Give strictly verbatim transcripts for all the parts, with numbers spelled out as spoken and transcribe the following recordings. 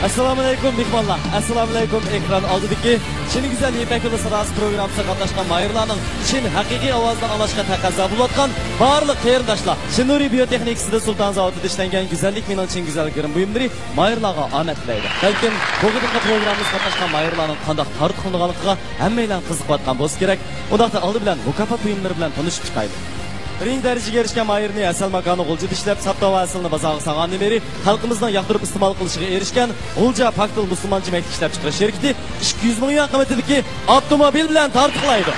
ئەسسالامۇئەلەيكۇم، مېھمانلار! ئەسسالامۇئەلەيكۇم، ئېكران ئالدىدىكى چىن گۈزەل يىپەك يولى ساداسى پروگراممىسىغا قاتناشقان ماھىرلارنىڭ چىن ھەقىقىي ئاۋازىنى ئاڭلاشقا تەقەززا بولۇۋاتقان بارلىق قېرىنداشلار! شىنۇرى بىيو تېخنىكىسىدا سۇلتان زاۋۇتىدا ئىشلەنگەن گۈزەللىك مېنىڭ چىن گۈزەل گىرىم بۇيۇملىرى ماھىرلارغا ئامەت تىلەيدۇ. بەلكىم بۇ قېتىمقى پروگراممىمىزغا قاتناشقان ماھىرلارنىڭ قانداق تارتۇق قىلىنىدىغانلىقىغا ھەممەيلەن قىزىقىۋاتقان بولسا كېرەك. ئۇنداقتا ئالدى بىلەن مۇكاپات بۇيۇملىرى بىلەن تانىشىپ چىقايلى. بىرىنچى دەرىجىگە ئېرىشكەن ماھىرنى ھەسەل ماكانى غۇلجىدا ئىشلەپ، ساپ تاۋا ھەسىلىنى بازارغا سالغاندىن بېرى خەلقىمىزنىڭ ياقتۇرۇپ ئىستېمال قىلىشىغا ئېرىشكەن غۇلجا پاكتىل مۇسۇلمانچە مەيدە ئىشلەپچىقىرىش شىركىتى ئىككى يۈز مىڭ يۈەن قىممىتىدىكى ئاپتوموبىل بىلەن تارتۇقلايدۇ.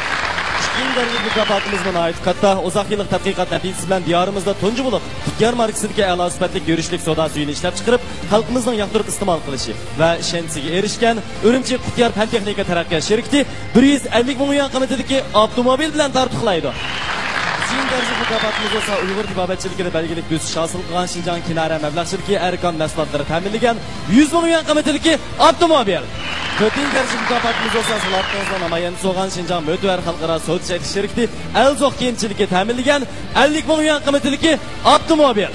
ئىككىنچى دەرىجىلىك مۇكاپاتىمىزمۇ ناھايىتى كاتتا. ئۇزاق يىللىق تەتقىقات نەتىجىسى بىلەن دىيارىمىزدا تۇنجى بولۇپ قۇتيار ماركىسىدىكى ئەلا سۈپەتلىك يۈرۈشلۈك سودا سۈيىنى ئىشلەپچىقىرىپ، خەلقىمىزنىڭ ياقتۇرۇپ ئىستېمال قىلىشى ۋە ئىشەنچىگە ئېرىشكەن ئۈرۈمچى قۇتيار پەن تېخنىكا تەرەققىيات شىركىتى بىر يۈز ئەللىك مىڭ يۈەن قىممىتىدىكى ئاپتوموبىل بىلەن تارتۇقلايدۇ. ئۈچىنچى دەرىجىلىك مۇكاپاتىمىز بولسا ئۇيغۇر تېبابەتچىلىكىدە بەلگىلىك بۆسۈش ھاسىل قىلغان شىنجاڭ كىنارە مەبلەغچىلىكى ئەركان مەھسۇلاتلىرى تەمىنلىگەن يۈز مىڭ يۈەن قىممىتىدىكى ئاپتوموبىل. تۆتىنچى دەرىجىلىك مۇكاپاتىمىز بولسا سالاھىيىتىڭىزنىڭ نامايەندىسى بولغان شىنجاڭ مۆتىۋەر خەلقئارا سودا چەكلىك شىركىتى ئەلزوق كىيىمچىلىكى تەمىنلىگەن ئەللىك مىڭ يۈەن قىممىتىدىكى ئاپتوموبىل.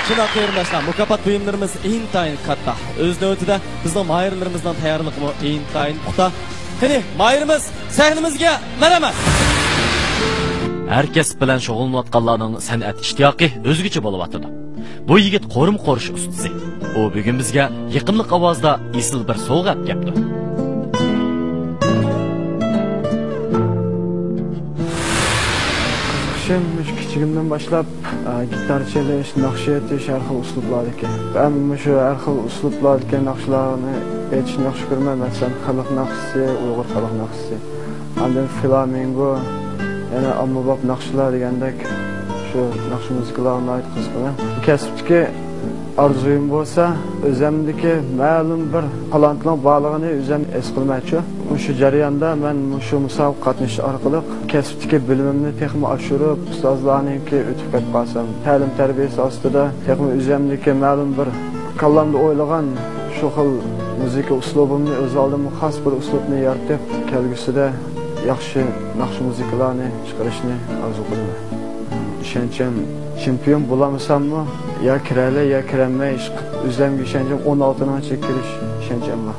شۇنداق قېرىنداشلار، مۇكاپات بۇيۇملىرىمىز ئىنتايىن كاتتا. ئۆز نۆۋىتىدە بىزنىڭ ماھىرلىرىمىزنىڭ تەييارلىقىمۇ ئىنتايىن پۇختا. قېنى، ماھىرىمىز سەھنىمىزگە مەرھەمەت! ھەر كەسىپ بىلەن شۇغۇللىنىۋاتقانلارنىڭ سەنئەت ئىشتىياقى ئۆزگىچە بولۇۋاتىدۇ. بۇ يىگىت قورۇما قورۇش ئۇستىسى. ئۇ بۈگۈن بىزگە يېقىملىق ئاۋازدا ئېسىل بىر سوۋغا ئەپ كەپتۇ. قىزىقىشىم مۇشۇ كىچىكىمدىن باشلاپ، ئە، گىتار چېلىش، ناخشا ئېيتىش، ھەر خىل ئۇسلۇبلاردىكى. مەن مۇشۇ ھەر خىل ئۇسلۇبلاردىكى ناخشىلارنى ئېيتىشنى ياخشى كۆرىمەن. مەسىلەن، خەلق ناخشىسى، ئۇيغۇر خەلق ناخشىسى. ئاندىن فلامېنگو، يەنە ئاممىباب ناخشىلار دېگەندەك شۇ ناخشا مۇزىكىلارغا ناھايىتى قىزىقىمەن. كەسىپتىكى ئارزۇيۇم بولسا، ئۆزەمدىكى مەلۇم بىر تالانتنىڭ بارلىقىنى ئۆزەم ھېس قىلىمەنچۇ. مۇشۇ جەرياندا مەن مۇشۇ مۇسابىقىگە قاتنىشىش ئارقىلىق كەسىپتىكى بىلىمىمنى تېخىمۇ ئاشۇرۇپ، ئۇستازلارنىڭكى ئۆتۈپ كەتكەن تەلىم تەربىيەسى ئاستىدا تېخىمۇ ئۆزەمدىكى مەلۇم بىر كاللامدا ئويلىغان شۇ خىل مۇزىكا ئۇسلۇبۇمنى، ئۆز ئالدىمغا خاس بىر ئۇسلۇبنى يارىتىپ، كەلگۈسىدە ياخشى ناخشا مۇزىكىلارنى چىقىرىشنى ئارزۇ قىلىمەن. ئىشەنچىم، چېمپىيون بولالمىساممۇ، يا كىرەلەي، يا كىرەلمەي، ئىشقىلىپ ئۆزۈمگە ئىشەنچىم ئون ئالتىنىڭ ئىچىگە كىرىش ئىشەنچىم بار.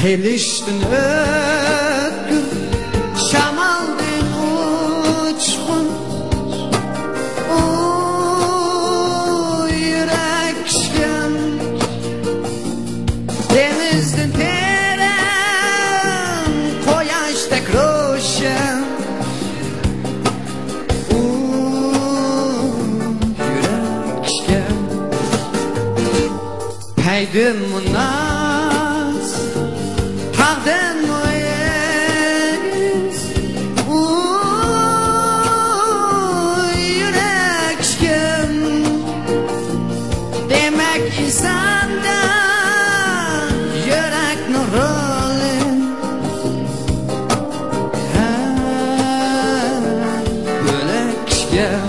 قىلىچتىن ئۆتكۈر، شامالدىن ئۇچقۇن، ئۇ يۈرەك ئىشكەن، دېڭىزدىن تېرەن، قۇياشتەك روشەن. ئۇ يۈرەك ئىشكەن. پەيدىمۇ ناز، تاغدىنمۇ ئېگىز. ئۇ يۈرەك ئىشكەن. دېمەك، ئىنساندا يۈرەكنىڭ رولى ھە، بۆلەك ئىشكەن.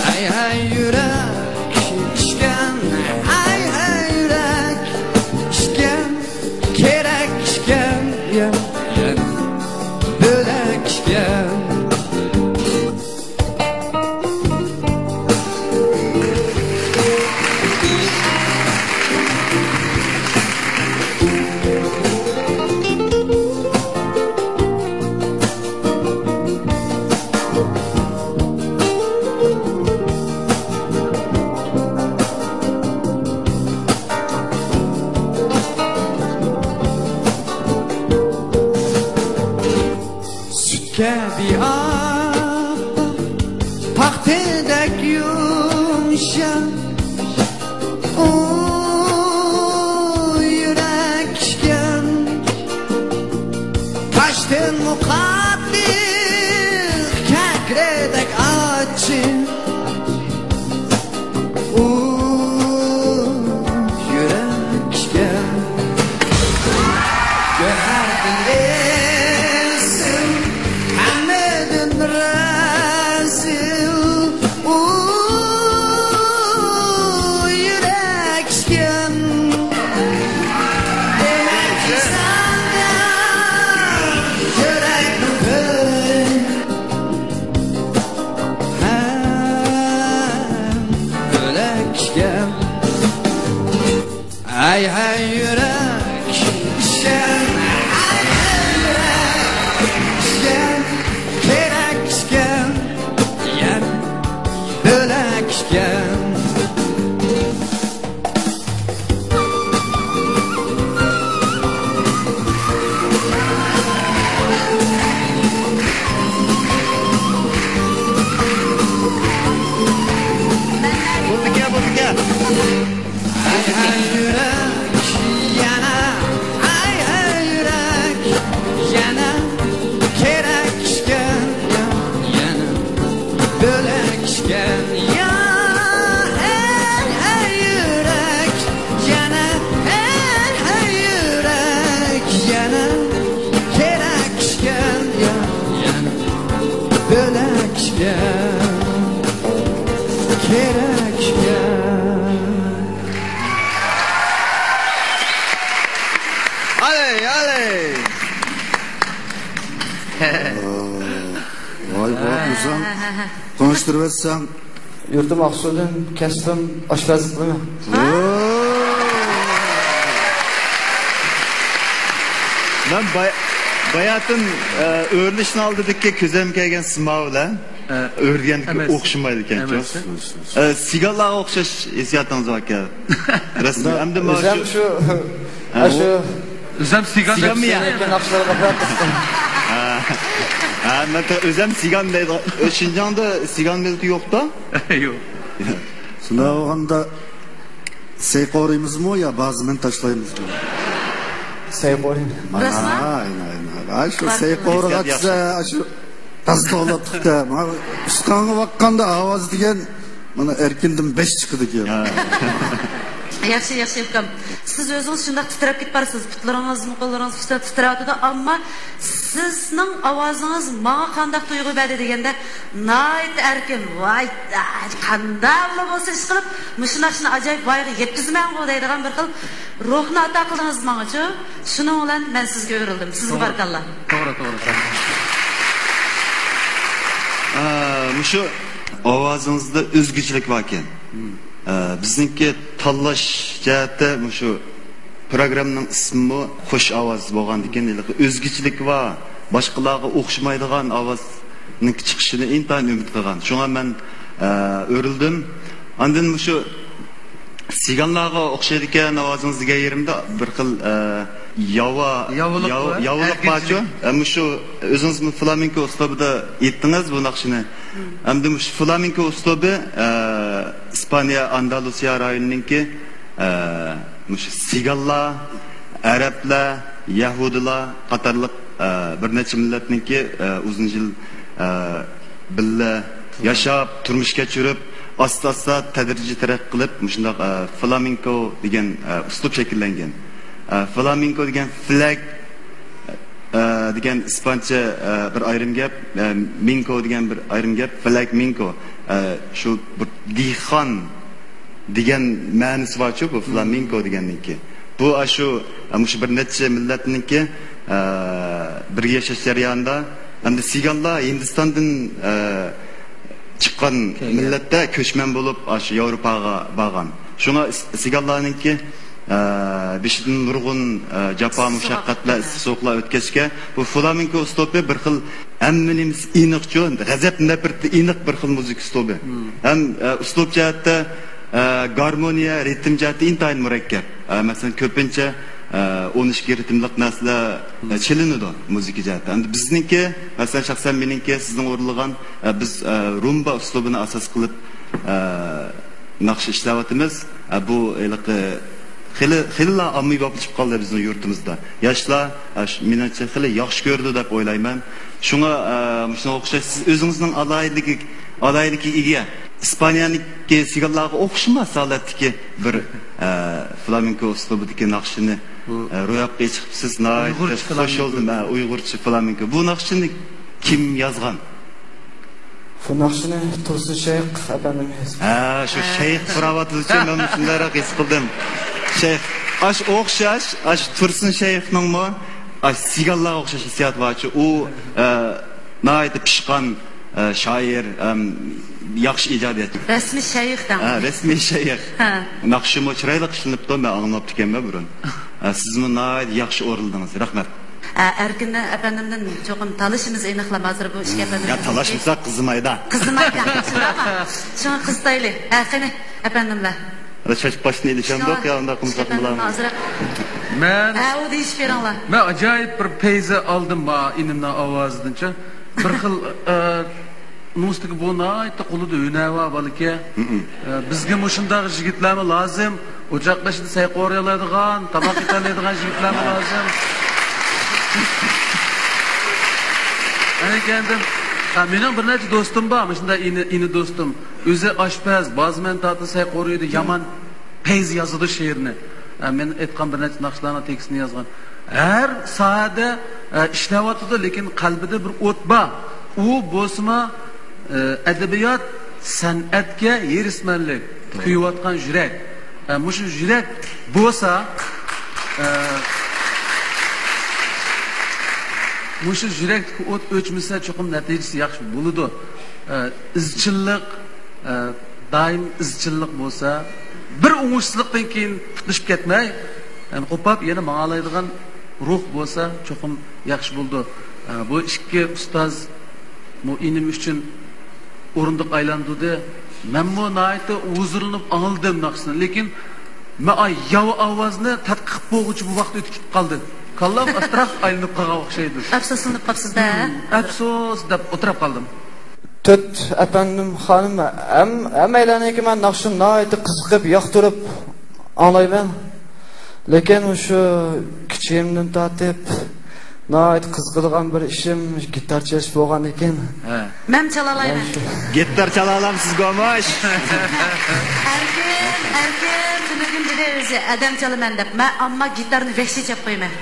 ھەي، ھەي، يۈرەك ئىشكەن. ھەي، ھەي. كەبى ئاپئاق، پاختىدەك يۇمشاق، ئۇ يۈرەك ئىكەن. تاشتىنمۇ قاتتىق، كەكرىدەك ئاچچىق، ئۇ يۈرەك ئىكەن. گۆھەردىن ئېسىل، ھەممىدىن رەزىل، ئۇ يۈرەك ئىكەن. دېمەككى، ساڭا يۈرەكنىڭ بىرى. ھە، بۆلەك ئىكەن. ھەي، ھەي، يۈرەك ئىكەن. ھەي، ھەي، يۈرەك ئىكەن. كېرەك ئىكەن. يەنە بۆلەك ئىكەن. بولدىكەن، بولدىكەن. ھەي، ھەي، يۈرەك، يەنە، ھەي، ھەي، يۈرەك، يەنە، كېرەك ئىكەن، يەنە، بۆلەك ئىكەن، يا، ھەي، ھەي، يۈرەك، يەنە، ھەي، ھەي، يۈرەك، يەنە، كېرەك ئىكەن، يا، يەنە، بۆلەك ئىكەن، كېرەك ئىكەن. ئالەي، ئالەي! ۋاي، بولۇپمۇسەن؟ تونۇشتۇرۇۋەتسەڭ. يۇرتۇم ئاقسۇدىن، كەسپىم ئاشپەزلىك قىلىمەن. مەن باي-، باياتىن، ئە، ئۆرۈلۈشنىڭ ئالدىدىكى كۆزۈم كەلگەن سىما بىلەن ئۆرۈلگەنگە ئوخشىمايدىكەنچۇ. ئە، سىگانلارغا ئوخشاش ھېسسىياتىڭىز باركەن. رەسمىي. ئەمدى مانا ئۆزەم شۇ، شۇ، ھە، شۇ ئۆزەم سىگان سىگانمۇ يا؟ ناخشىلارغا بەك قىزىقتىم. ھە. ھە، مەن ئۆزەم سىگان دەيدىغان. ئە، شىنجاڭدا سىگان مىللىتى يوقتا؟ يوق. شۇنداق بولغاندا سەي قورۇيمىزمۇ يا بازىمىنى تاشلايمىزمۇ؟ سەي قورۇيمىز. مانا، راستمۇ؟ ئاينا، ئاينا. ئاي، شۇ سەي قورۇغاچسا، شۇ تاز توغلاتتۇق-دە. مانا ئۇستاڭغا باققاندا ئاۋاز دېگەن، مانا ئەركىندىن بەش چىقىدىكەن. ھە. ياخشى، ياخشى، ئۇكام. سىز ئۆزىڭىز شۇنداق تىترەپ كېتىپ بارسىز. پۇتلىرىڭىزمۇ، قوللىرىڭىز تىترەپ، تىترەۋاتىدۇ. ئەمما سىزنىڭ ئاۋازىڭىز ماڭا قانداق تۇيغۇ بەردى دېگەندە، ناھايىتى ئەركىن، ۋاي، ئاي، قانداقلا بولسا ئىشقىلىپ، مۇشۇ ناخشىنى ئاجايىپ ۋايىغا يەتكۈزىمەنغۇ دەيدىغان بىر خىل روھنى ئاتا قىلدىڭىز ماڭىچۇ. شۇنىڭ بىلەن مەن سىزگە ئۆرۈلدۈم. سىزگە توغرا. بارىكاللا. توغرا، توغرا، توغرا. ئا، مۇشۇ ئاۋازىڭىزدا ئۆزگىچىلىك باركەن. ئا، بىزنىڭكى تاللاش جەھەتتە مۇشۇ پروگراممىنىڭ ئىسمىمۇ خوش ئاۋاز بولغاندىكىن، ھېلىقى ئۆزگىچىلىك بار، باشقىلارغا ئوخشىمايدىغان ئاۋازنىڭ چىقىشىنى ئىنتايىن ئۈمىد قىلغان. شۇڭا مەن، ئە، ئۆرۈلدۈم. ئاندىن مۇشۇ سىگانلارغا ئوخشايدىكەن ئاۋازىڭىز دېگەن يېرىمدە بىر خىل، ئە، ياۋا، ياۋىلىق ياۋ-، بار. ياۋىلىق بارچۇ؟ ئە، مۇشۇ ئۆزىڭىزمۇ فلامېنكو ئۇسلۇبىدا ئېيتتىڭىز بۇ ناخشىنى. ئەمدى مۇشۇ فلامېنكو ئۇسلۇبى، ئە، ئىسپانىيە ئاندالۇسىيە رايونىنىڭكى، ئە، مۇشۇ سىگانلار، ئەرەبلەر، يەھۇدىيلار قاتارلىق، ئە، بىر نەچچە مىللەتنىڭكى، ئە، ئۇزۇن يىل، ئە، بىللە ياشاپ، تۇرمۇش كەچۈرۈپ، ئاستا-ئاستا تەدرىجىي تەرەققىي قىلىپ، مۇشۇنداق، ئە، فلامېنكو دېگەن، ئە، ئۇسلۇب شەكىللەنگەن. ئە، فلامېنكو دېگەن فلەگ، ئە، دېگەن ئىسپانچە، ئە، بىر ئايرىم گەپ، ئە، مېنكو دېگەن بىر ئايرىم گەپ، فلەگ مېنكو. ئە، شۇ بىر دېھقان دېگەن مەنىسى بارچۇ، بۇ فلامېنكو دېگەننىڭكى. بۇ ئاشۇ، مۇشۇ بىر نەچچە مىللەتنىڭكى، ئە، بىرگە ياشاش جەريانىدا، ھەمدە سىگانلار ھىندىستاندىن، ئە، چىققان مىللەتتە كۆچمەن بولۇپ، ئاشۇ ياۋروپاغا بارغان. شۇڭا س-، سىگانلارنىڭكى، ئە، بېشىدىن نۇرغۇن، ئە، جاپا، مۇشەققەتلەر، ئىسسىق سوغۇقلار ئۆتكەچكە، بۇ فلامېنكو ئۇسلۇبى بىر خىل ھەممە نېمىسى ئېنىقچۇ، غەزەپ نەپرىتى ئېنىق بىر خىل مۇزىكا ئۇسلۇبى. ھەم، ئە، ئۇسلۇب جەھەتتە، ئە، گارمونىيە، رىتىم جەھەتتە ئىنتايىن مۇرەككەپ. ئە، مەسىلەن، كۆپىنچە، ئە، ئون ئىككى رىتىملىق نەرسىلەر، ئە، چېلىنىدۇ مۇزىكا جەھەتتە. ئەمدى بىزنىڭكى، مەسىلەن، شەخسەن مېنىڭكى سىزنىڭ ئورۇنلىغان، ئە، بىز، ئە، رومبا ئۇسلۇبىنى ئاساس قىلىپ، ئە، ناخشا ئىشلەۋاتىمىز. ئە، بۇ ھېلىقى خېلى، خېلىلا ئاممىباب چىقىپ قالدى بىزنىڭ يۇرتىمىزدا. ياشلار، ئە، ش-، مېنىڭچە خېلى ياخشى كۆرىدۇ دەپ ئويلايمەن. شۇڭا، ئە، مۇشۇنىڭغا ئوخشاش سىز ئۆزىڭىزنىڭ ئالاھىدىلىكى، ئالاھىدىلىكىگە ئىگە. ئىسپانىيەنىڭكى سىگانلارغا ئوخشىماس ھالەتتىكى بىر، ئە، فلامېنكو ئۇسلۇبىدىكى ناخشىنى، ئۇ ئە، روياپقا چىقىپسىز. ناھايىتى ئۇيغۇرچە خۇش فلامېنكو. بولدۇم. ھە، ئۇيغۇرچە فلامېنكو. بۇ ناخشىنى كىم يازغان؟ بۇ ناخشىنى تۇرسۇن شەيخ ئەپەندىم يازغان. ھە، شۇ شەيخ پۇراۋاتىدىچۇ، مەن شۇنداقراق ھېس قىلدىم. شەيخ، ئاش ئوخشاش، ئاش تۇرسۇن شەيخنىڭمۇ، ئاش سىگانلارغا ئوخشاش ھېسسىيات بارچۇ. ئۇ، ئە، ناھايىتى پىشقان، ئە، شائىر، ئەم، ياخشى ئىجادىيەتچى. رەسمىي شەيخ دەڭ. ھە، رەسمىي شەيخ. ھە. ناخشىمۇ چىرايلىق ئىشلىنىپتۇ، مەن ئاڭلاپتىكەنمەن بۇرۇن. ئە، سىزمۇ ناھايىتى ياخشى ئورۇنلىدىڭىز. رەھمەت. ئە، ئەركىن ئەپەندىمدىن چوقۇم تالىشىمىز ئېنىقلام ھازىر بۇ ئىككى ئەپەندىم. يا، تالاشمىساق قىزىمايدا. قىزىمايدا، شۇنداقمۇ؟ شۇڭا قىزىتايلى. ھە، قېنى، ئەپەندىملەر. ھە، چاچ باشنى ئېلىشامدۇق، شۇڭا يا ئۇنداق قىلمىساق ئىككى ئەپەندىم بولامدۇ؟ ھازىر. مەن ھە، ئۇ دېيىشىپ بېرىڭلار. مەن ئاجايىپ بىر پەيزى ئالدىم، ما، ئىنىمنىڭ ئاۋازىدىنچۇ. بىر خىل، ئە، ئۇنىڭ ئۈستىگە بۇ ناھايىتى قولىدا ھۈنەر بار بالىكەن. ئە، بىزگە مۇشۇنداق يىگىتلەرمۇ لازىم. ئوچاق بېشىدا سەي قورۇيالايدىغان، تاماق ئېتەلەيدىغان يىگىتلەرمۇ لازىم. ئەنە كەندىم. ھە، مېنىڭ بىر نەچچە دوستۇم بار، مۇشۇنداق ئىنى، ئىنى دوستۇم. ئۆزى ئاشپەز، بازمەن تارتىدۇ، سەي قورۇيدۇ، يامان پەيز يازىدۇ شېئىرنى. ئە، مەن ئېيتقان بىر نەچچە ناخشىلارنىڭ تېكىستىنى يازغان. ھەر ساھەدە، ئە، ئىشلەۋاتىدۇ، لېكىن قەلبىدە بىر ئوت بار. ئۇ بولسىمۇ، ئە، ئەدەبىيات، سەنئەتكە ھېرىسمەنلىك، كۆيۈۋاتقان يۈرەك. ئە، مۇشۇ يۈرەك بولسا، ئە، مۇشۇ يۈرەكتىكى ئوت ئۆچمىسە، چوقۇم نەتىجىسى ياخشى بولىدۇ. ئە، ئىزچىللىق، ئە، دائىم ئىزچىللىق بولسا، بىر ئوڭۇشسىزلىقتىن كېيىن پۇتلىشىپ كەتمەي، يەنى قوپاپ يەنە ماڭالايدىغان روھ بولسا چوقۇم ياخشى بولىدۇ. ئە، بۇ ئىككى ئۇستاز بۇ ئىنىم ئۈچۈن ئورۇندۇق ئايلاندۇردى. مەنمۇ ناھايىتى ھۇزۇرلىنىپ ئاڭلىدىم ناخشىسىنى. لېكىن مەن ئاي ياۋا ئاۋازنى تەتقىق قىلىپ بولغۇچە بۇ ۋاقىت ئۆتۈپ كېتىپ قالدى. كاللام ئەتراپ ئايلىنىپ قالغان ئوخشايدۇ. ئەپسۇسلىنىپ قاپسىز-دە. ھىم، ئەپسۇس دەپ ئولتۇرۇپ قالدىم. تۆت ئەپەندىم خانىم، ھەم-، ھەممەيلەننىڭكى مەن ناخشىنى ناھايىتى قىزىقىپ، ياقتۇرۇپ ئاڭلايمەن. لېكىن مۇشۇ كىچىكىمدىن تارتىپ ناھايىتى قىزىقىدىغان بىر ئىشىم گىتار چېلىش بولغاندىكىن. ھە. مەن چالالايمەن. مەن شۇ گىتار چالالامسىز، گومۇش؟ ئەركىن، ئەركىن، تۈنۈگۈن دېدى ئۆزى، ئادەم چالىمەن دەپ. مەن ئامما گىتارنى ۋەھشىي چېلىپ قويىمەن.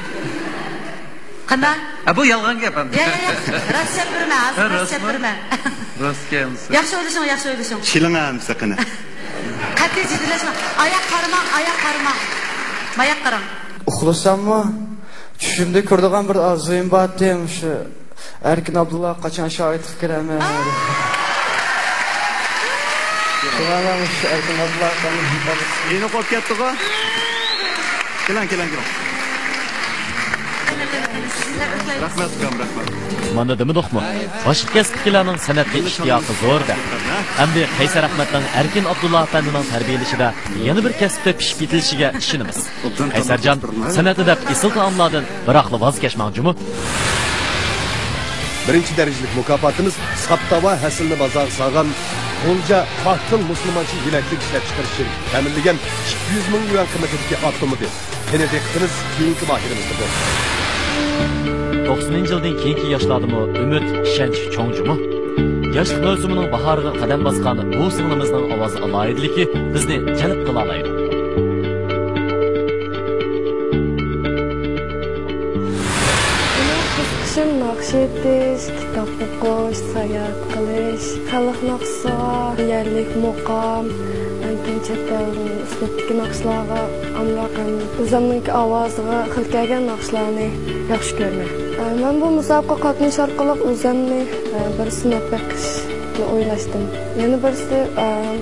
قانداق؟ ھە، بۇ يالغان گەپ ئەمدى. ياق، ياق، ياق. راست چېلىپ بېرىمەن، ھازىر راست چېلىپ بېرىمەن. راست ئىكەنمىسە. ياخشى ئويلىشىڭ، ياخشى ئويلىشىڭ. چېلىڭ ئەمىسە قېنى. قەتئىي جىددىيلەشمەڭ. ئاياق قارىماڭ، ئاياق قارىماڭ. ماياق قاراڭ. ئۇخلىساممۇ، چۈشۈمدە كۆرىدىغان بىر ئارزۇيۇم بارتى، مۇشۇ ئەركىن ئابدۇللا قاچان شاھىتلىققا كىرەرمەن؟ شۇڭا مەن مۇشۇ ئەركىن ئابدۇللا ئاكامنى ئېنىق بولۇپ كەتتىغۇ. كېلىڭ، كېلىڭ، كېلىڭ. رەھمەت، ئۇكام، رەھمەت. مانا دېمىدۇقمۇ؟ باشقا كەسىپتىكىلەرنىڭ سەنئەتكە ئىشتىياقى زور دەپ. ئەمدى قەيسەر ئەخمەتنىڭ ئەركىن ئابدۇللا ئەپەندىنىڭ تەربىيەلىشىدە يەنە بىر كەسىپتە پىشىپ يېتىلىشىگە ئىشىنىمىز. قەيسەرجان، سەنئەتتە دەپ ئېسىل تائاملاردىن بىراقلا ۋاز كەچمەڭ جۇمۇ. بىرىنچى دەرىجىلىك مۇكاپاتىمىز ساپتاۋا ھەسىلىنى بازارغا سالغان غۇلجا پاكتىل مۇسۇلمانچە يېمەكلىك ئىشلەپچىقىرىش شىركىتى تەمىنلىگەن ئىككى يۈز مىڭ يۈەن قىممىتىدىكى ئاپتوموبىل. قېنى دىققىتىمىز كېيىنكى ماھىرىمىزدە بولسۇن. توقسىنىنچى يىلدىن كېيىنكى ياشلاردىمۇ ئۈمىد، ئىشەنچ چوڭ جۇمۇ. ياشلىق مەۋسۇمىنىڭ باھارىغا قەدەم باسقان بۇ سىڭلىمىزنىڭ ئاۋاز ئالاھىدىلىكى بىزنى جەلپ قىلالايدۇ. مېنىڭ قىزىقىشىم ناخشا ئېيتىش، كىتاب ئوقۇش، ساياھەت قىلىش، خەلق ناخشىسىغا، يەرلىك مۇقام، ئاندىن چەت ئەلدىن ئۇسلۇبتىكى ناخشىلارغا ئامراق ھەم ئۆزۈمنىڭكى ئاۋازىغا خىل كەلگەن ناخشىلارنى ياخشى كۆرىمەن. مەن بۇ مۇسابىقىگە قاتنىشىش ئارقىلىق ئۆزۈمنى بىر سىناپ بېقىشنى ئويلاشتىم. يەنە بىرسى،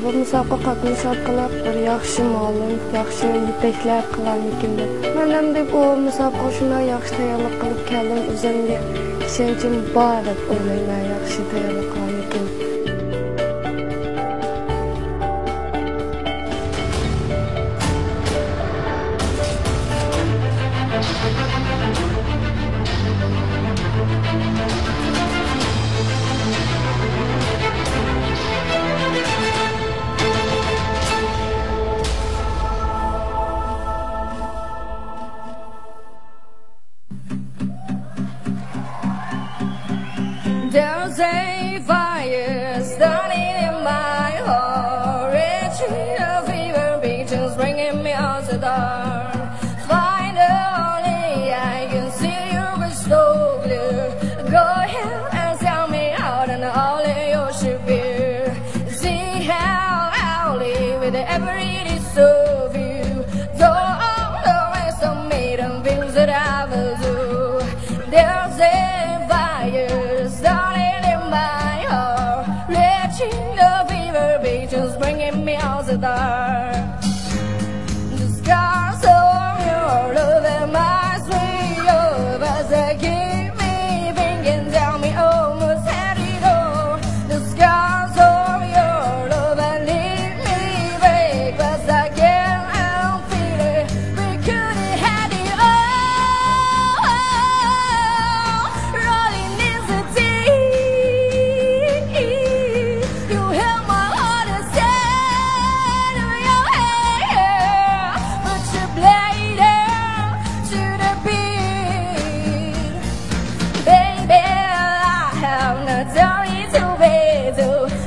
بۇ مۇسابىقىگە قاتنىشىش ئارقىلىق بىر ياخشى مۇئەللىم، ياخشى يېتەكلەر قىلارمىكىن دەپ. مەن ئەمدى بۇ مۇسابىقىگە شۇنداق ياخشى تەييارلىق قىلىپ كەلدىم، ئۆزۈمگە ئىشەنچىم بار دەپ ئويلايمەن، ياخشى تەييارلىق قىلارمىكىن. There's a fire starting in my heart, reaching a fever pitch, bringing me out the dark. Finally, I can see you crystal clear. Go ahead and sell me out and all of your shit beer. See how I live with every piece of you. Though all the rest of me, the things that I will do. There's a fire starting in my heart, reaching the fever pitch, bringing me out the dark. The scars of your love and my sweet love as they keep me thinking, tell me almost had it all. The scars of your love and leave me break, but I can't help feeling we could have had it all. Rolling in the deep, you held my heart inside of your hand, but you played it to the beat. Baby, I have no time to wait,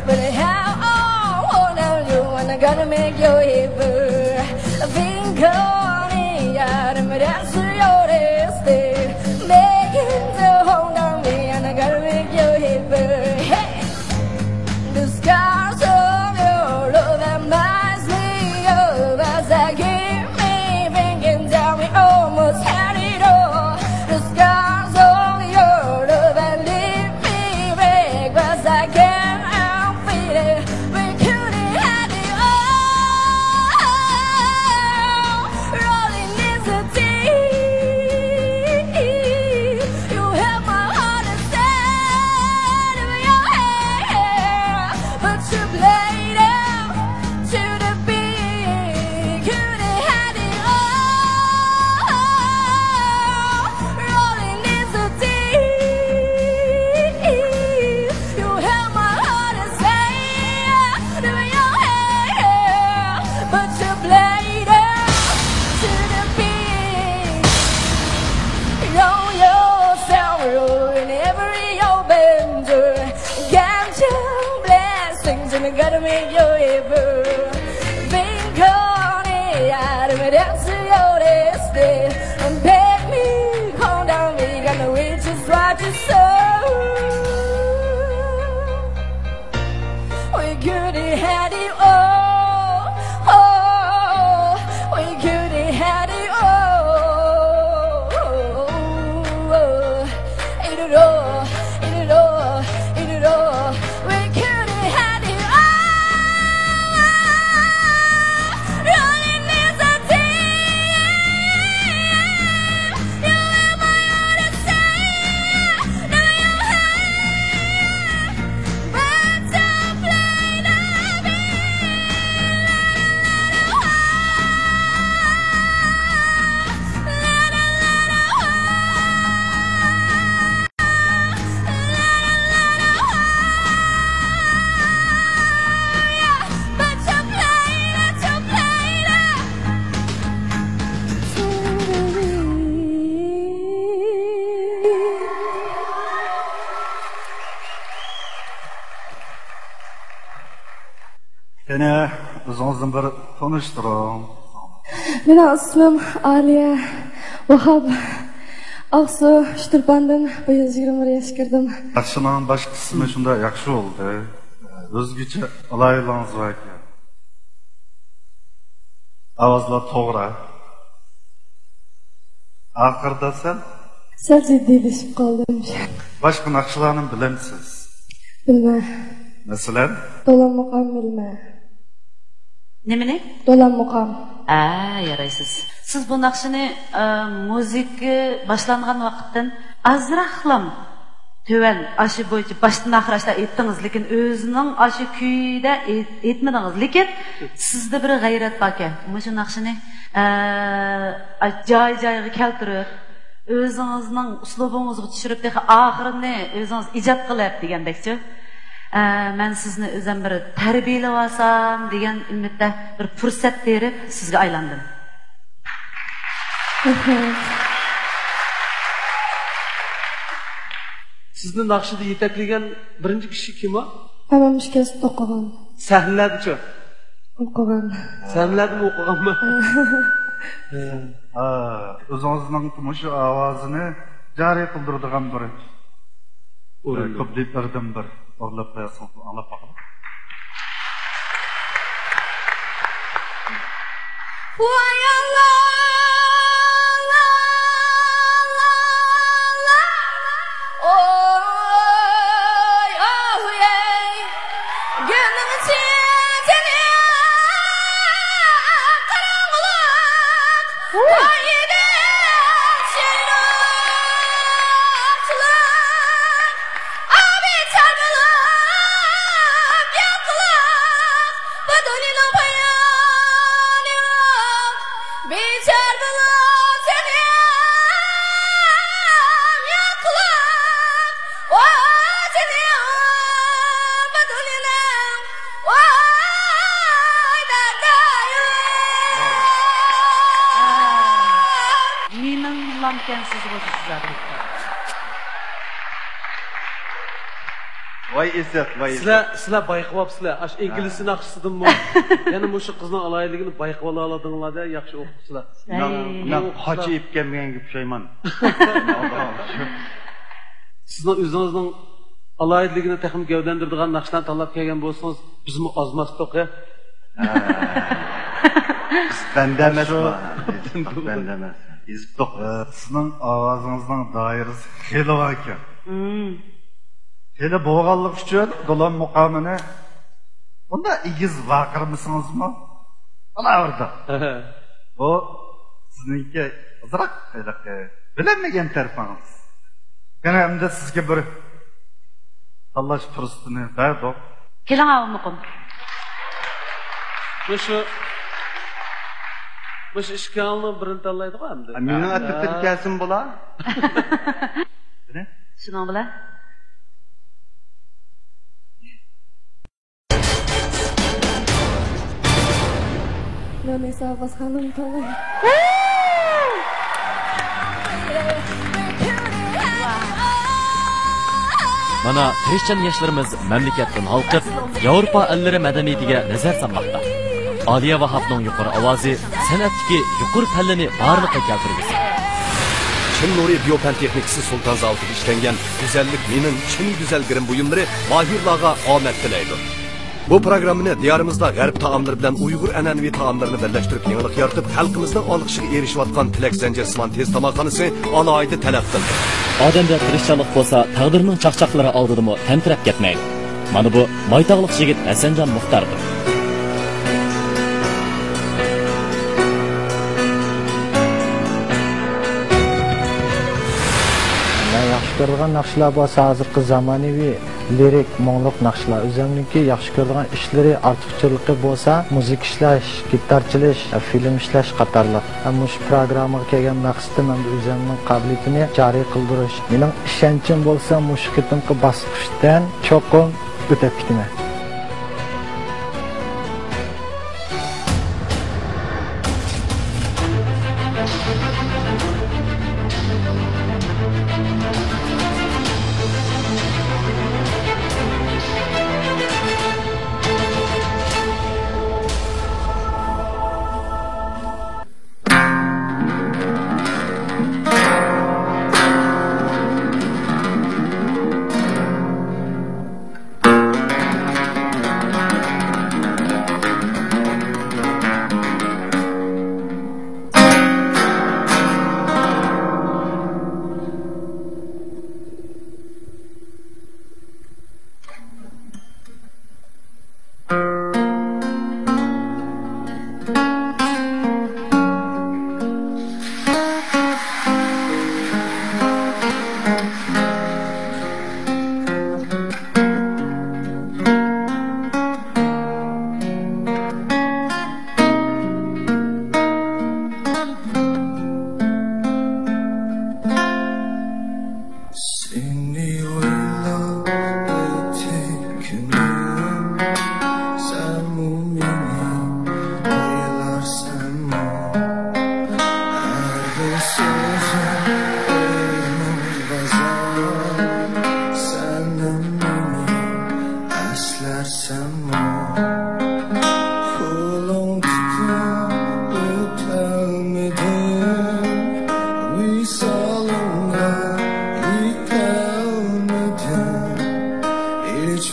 but I have all on you, and I gotta make you happy. Think on it, I'm dancing your day. Making the whole of me, and I gotta make you happy. Hey! The scars of your love that binds me up as I keep me thinking, tell me almost had it all. The scars of your love that leave me break, but I can't help feeling we couldn't have it all. Rolling in the deep, you held my heart inside of your hand, but you played it to the beat. Couldn't have it all. Rolling in the deep, you held my heart inside of your hand, but you played it to the beat. Know yourself, you're in every open door. Count your blessings and I gotta make you able. Think on it, I don't dance to your destiny. And beg me, calm down, we got no way to try to solve. We could have had it all. Oh, we could have had it all. It all, it all, it all. We could have had it all. Rolling is a team. You are my odyssey. Now you have يەنە ئۆزىڭىزنى بىر تونۇشتۇرۇڭ. مېنىڭ ئىسمىم ئالىيە ۋاھاب. ئاقسۇ ئۇچتۇرپاندىن، بۇ يىل يىگىرمە بىر ياشقا كىردىم. ناخشىنىڭ باش قىسمى شۇنداق ياخشى بولدى. ئۆزگىچە ئالاھىدىلىكىڭىز بار ئىكەن. ئاۋازلار توغرا. ئاخىردا سەل سەل جىددىيلىشىپ قالدىم. باشقا ناخشىلارنى بىلەمسىز؟ بىلمەن. مەسىلەن؟ دولان مۇقام بىلمەن. نېمىنى؟ دولان مۇقام. ئە، يارايسىز. سىز بۇ ناخشىنى، ئە، مۇزىكا باشلانغان ۋاقىتتىن ئازراقلام تۆۋەن، ئاشۇ بويىچە باشتىن ئاخىر ئاشۇنداق ئېيتتىڭىز، لېكىن ئۆزىنىڭ ئاشۇ كۈيىدە ئېيت-، ئېيتمىدىڭىز. لېكىن سىزدە بىر غەيرەت باركەن. مۇشۇ ناخشىنى، ئە، جاي جايىغا كەلتۈرۈپ، ئۆزىڭىزنىڭ ئۇسلۇبىڭىزغا چۈشۈرۈپ، تېخى ئاخىرىنى ئۆزىڭىز ئىجاد قىلىپ دېگەندەكچۇ. ئە، مەن سىزنى ئۆزۈم بىر تەربىيەلىۋالسام دېگەن ئۈمىدتە بىر پۇرسەت بېرىپ سىزگە ئايلاندىم. رەھمەت. سىزنى ناخشىدا يېتەكلىگەن بىرىنچى كىشى كىم ئۇ؟ ھەممىمىز ئوقۇغان. سەھنىلەردىچۇ؟ ئوقۇغان. سەھنىلەردىمۇ ئوقۇغانمۇ؟ ھە، ئۆزىڭىزنىڭ مۇشۇ ئاۋازىنى جارى قىلدۇرىدىغان بىر ئورۇن. كۇپلېتلىرىدىن بىر ئورۇنلاپ قويسىڭىز، ئاڭلاپ باقىمىز. ۋاي ئاللا، ئاللا، ئاللا، ئاللا. ئوي، ئوي، ئەي. گۈلنىڭ چېچىنى قاراڭغۇلۇق قايىدىن سىيرىپ. ئابىچار بولۇپ ياتلىق، بۇ دۇنيانىڭ پايانى يوق. بىچار بولۇپ سېنىڭ ياتلىق، ۋاي جېنىم، بۇ دۇنيانىڭ، ۋاي دادايۇ. مېنىڭ مۇللامكەنسىز غۇدىسىز. ۋاي ئىززەت، ۋاي سىلەر، ئىززەت. سىلەر بايقىۋاپسىلەر. ئاش ئىنگلىزچە ناخشىسىدىنمۇ يەنە مۇشۇ قىزنىڭ ئالاھىدىلىكىنى بايقىۋالالىدىڭلار-دە، ياخشى ئوقۇپسىلەر. مەن، مەن قاچا ئېلىپ كەلمىگەنگە پۇشايمان. سىزنىڭ ئۆزىڭىزنىڭ ئالاھىدىلىكىنى تېخىمۇ گەۋدىلەندۈرىدىغان ناخشىلارنى تاللاپ كەلگەن بولسىڭىز، بىزمۇ ئازماستۇق، ھە؟ ھە. بىز بەندە ئەمەسمۇ؟ بەندە ئەمەس. ئېزىقتۇق. ئە، سىزنىڭ ئاۋازىڭىزنىڭ دائىرىسى خېلى بار ئىكەن. مم. خېلى بولغانلىقى ئۈچۈن دولان مۇقامىنى ئۇنداق ئېگىز ۋارقىرىمىسىڭىزمۇ بولاۋېرىدۇ. بۇ سىزنىڭكى ئازراق ھېلىقى بىلەلمىگەن تەرىپىڭىز. يەنە ئەمدى سىزگە بىر تاللاش پۇرسىتىنى بەردۇق. كېلىڭ، ئاۋۇ مۇقىم. مۇشۇ، مۇشۇ ئىككىڭلارنىڭ بىرىنى تاللايدىغۇ ئەمدى. مېنىڭ ئەترىتىم كەلسۇن بۇلار. شۇنىڭ بىلەن. مانا، تىرىشچان ياشلىرىمىز مەملىكەتتىن ھالقىپ، ياۋروپا ئەللىرى مەدەنىيىتىگە نەزەر سالماقتا. ئالىيە ۋاھاپنىڭ يۇقىرى ئاۋازى سەنئەتتىكى يۇقىرى پەللىنى بارلىققا كەلتۈرگۈسى. چىن نۇرى بىيو پەن تېخنىكىسى سۇلتان زاۋۇتىدا ئىشلەنگەن گۈزەللىك مېنىڭ چىن گۈزەل گىرىم بۇيۇملىرى ماھىرلارغا ئامەت تىلەيدۇ. بۇ پروگراممىنى دىيارىمىزدا غەرب تائاملىرى بىلەن ئۇيغۇر ئەنئەنىۋى تائاملىرىنى بىرلەشتۈرۈپ، يېڭىلىق يارىتىپ، خەلقىمىزنىڭ ئالقىشىغا ئېرىشىۋاتقان تىلەك زەنجىرسىمان تېز تاماقخانىسى ئالاھىدە تەلەپ قىلدى. ئادەمدە تىرىشچانلىق بولسا، تەقدىرنىڭ چاقچاقلىرى ئالدىدىمۇ تەمتىرەپ كەتمەيدۇ. مانا بۇ مايتاغلىق يىگىت ھەسەنجان مۇختاردۇر. مەن ياخشى كۆرىدىغان ناخشىلار بولسا ھازىرقى زامانىۋى لىرىك، مۇڭلۇق ناخشىلار. ئۆزۈمنىڭكى ياخشى كۆرىدىغان ئىشلىرى، ئارتۇقچىلىقى بولسا مۇزىكا ئىشلەش، گىتار چېلىش، فىلىم ئىشلەش قاتارلىق. مۇشۇ پروگراممىغا كەلگەن مەقسىتىم ئەمدى ئۆزۈمنىڭ قابىلىيىتىنى جارى قىلدۇرۇش. مېنىڭ ئىشەنچىم بولسا مۇشۇ قېتىمقى باسقۇچتىن چوقۇم ئۆتۈپ كېتىمەن.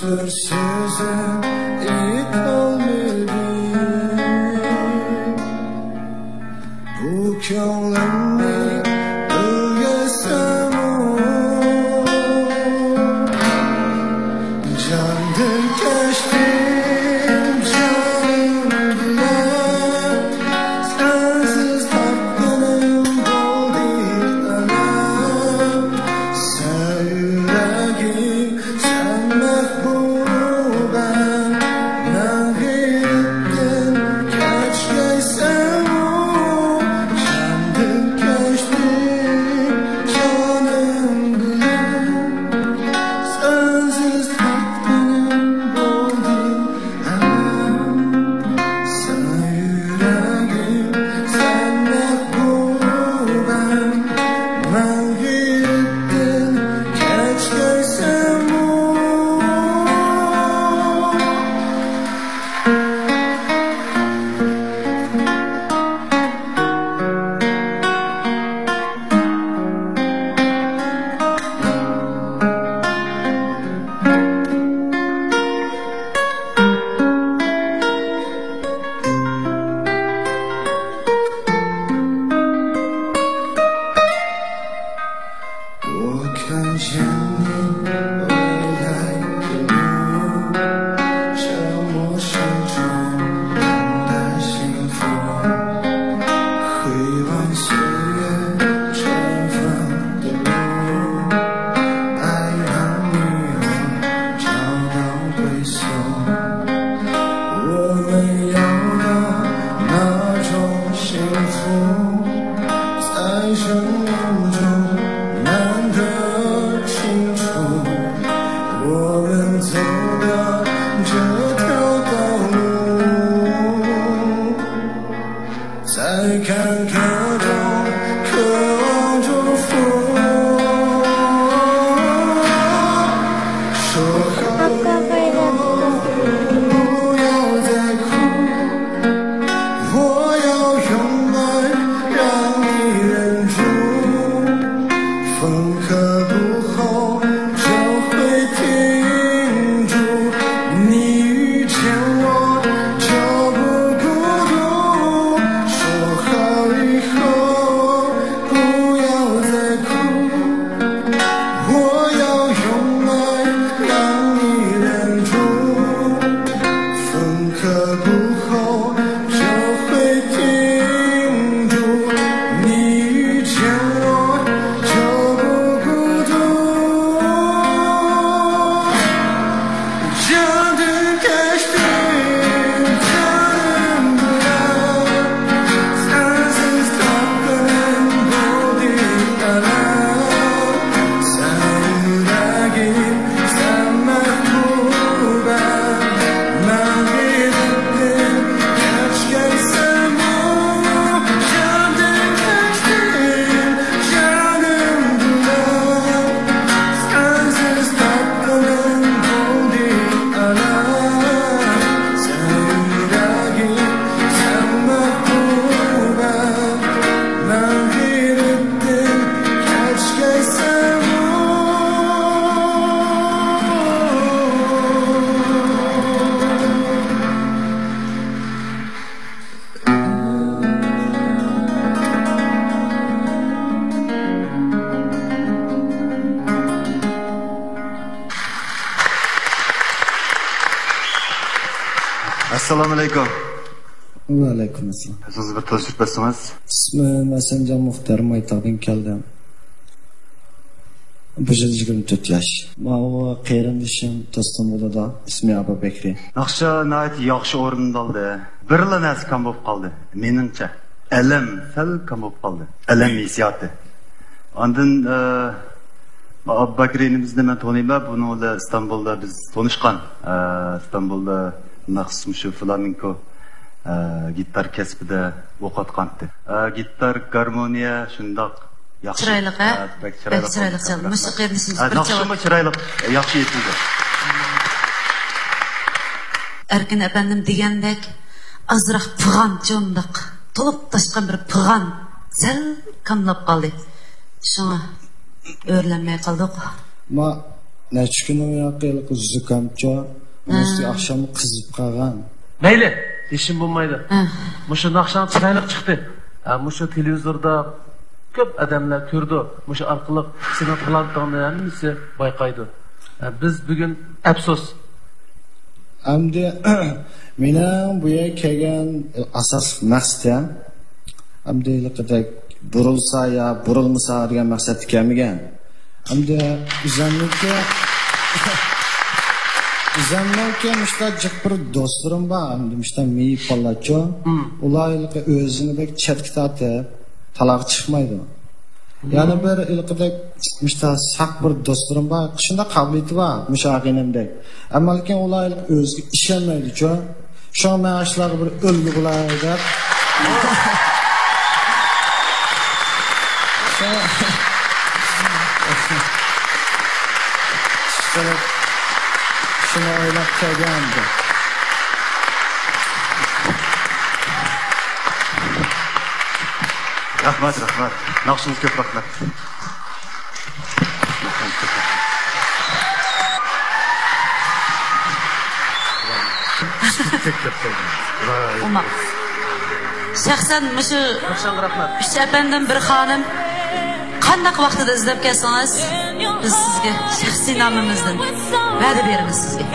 بىر سۆزۈم ئېيتالمىدىم. بۇ كۆڭلۈمنى ئۆگەتسەممۇ، جاندىن كەچتىم جانىم بىلەن، سەنسىز تاپقىنىم بولدى ئەلەم. سەن يۈرەكىم، سەن مەھبۇبەم، مەن غېرىبتىن كەچكەيسەنمۇ، جاندىن كەچتىم جانىم بىلەن، سەنسىز تاپقىنىم بولدى ئەلەم. سەن يۈرەكىم، سەن مەھبۇبەم، مەن غېرىبتىن كەچكەيسەنمۇ. ئەسسالامۇئەلەيكۇم. ۋەئەلەيكۇم ئەسسالام. ئۆزىڭىزنى بىر تونۇشتۇرۇپ بەرسىڭىز. ئىسمىم ھەسەنجان مۇختىيار، مايتاغدىن كەلدىم. بۇ يىل يىگىرمە تۆت ياش. ماۋۇ قېرىندىشىم دوستۇم بولىدۇ. ئىسمى ئابۇ بەكرى. ناخشا ناھايىتى ياخشى ئورۇندالدى. بىرلا نەرسە كام بولۇپ قالدى، مېنىڭچە. ئەلەم سەل كام بولۇپ قالدى. ئەلەم ھېسسىياتى. ئاندىن، ئە، ئابباكىر ئىنىمىزنى مەن تونۇيمەن. بۇنىڭ بىلەن ئىستانبۇلدا بىز تونۇشقان. ئە، ئىستانبۇلدا مەخسۇس مۇشۇ فلامېنكو، ئە، گىتار كەسپىدە ئوقۇۋاتقانتى. ئە، گىتار، گارمونىيە شۇنداق ياخشى. چىرايلىق، ھە؟ ھە، بەك چىرايلىق. بەك چىرايلىق چالدى. مۇشۇ قېرىندىشىمىز ھە، بىر ناخشىمۇ چاۋاك. چىرايلىق، ياخشى ئېيتىلدى. ئەركىن ئەپەندىم دېگەندەك ئازراق پىغانچە ئۇنداق تولۇپ تاشقان بىر پىغان سەل كاملاپ قالدى. شۇڭا ئۆرلەنمەي قالدۇق. ما نەچچە كۈن ئۇياقى زۇكامچۇ، ھە. ئۇنىڭ ئۈستىگە ئاخشام قىزىپ قالغان. مەيلى، دېيىشىم بولمايدۇ. ھە. مۇشۇ ناخشاڭ چىرايلىق چىقتى. ھە، مۇشۇ تېلېۋىزوردا كۆپ ئادەملەر كۆرىدۇ. مۇشۇ ئارقىلىق سېنىڭ تالانتىڭنى ھەممىسى بايقايدۇ. ھە، بىز بۈگۈن ئەپسۇس. ئەمدى مېنىڭ بۇ يەرگە كەلگەن ئاساسلىق مەقسىتىم، ئەمدى ھېلىقىدەك بۇرۇلسا يا بۇرۇلمىسا دېگەن مەقسەتتە كەلمىگەن. ئەمدى ئۆزۈمنىڭكى، ئۆزۈمنىڭكى مۇشۇنداق جىق بىر دوستلىرىم بار، ئەمدى مۇشۇنداق مېيىپ بالىلارچۇ. مم. ئۇلار ھېلىقى ئۆزىنى بەك چەتكە تارتىپ، تالاغا چىقمايدۇ. يەنە بىر ھېلىقىدەك مۇشۇنداق ساق بىر دوستلىرىم بار، شۇنداق قابىلىيىتى بار مۇشۇ ئاغىنەمدەك. ئەمما لېكىن ئۇلار ھېلىقى ئۆزىگە ئىشەنمەيدۇچۇ. شۇڭا مەن ئاشۇلارغا بىر ئۈلگە بولاي دەپ. شۇڭا، شۇنى ئويلاپ كەلگەن. رەھمەت، رەھمەت. ناخشىڭىز كۆپ رەھمەت. ئوماق. شەخسەن مۇشۇ ئۈچ ئەپەندىم، بىر خانىم قانداق ۋاقتىدا ئىزدەپ كەلسىڭىز، بىز سىزگە شەخسىي نامىمىزدىن ۋەدە بېرىمىز سىزگە.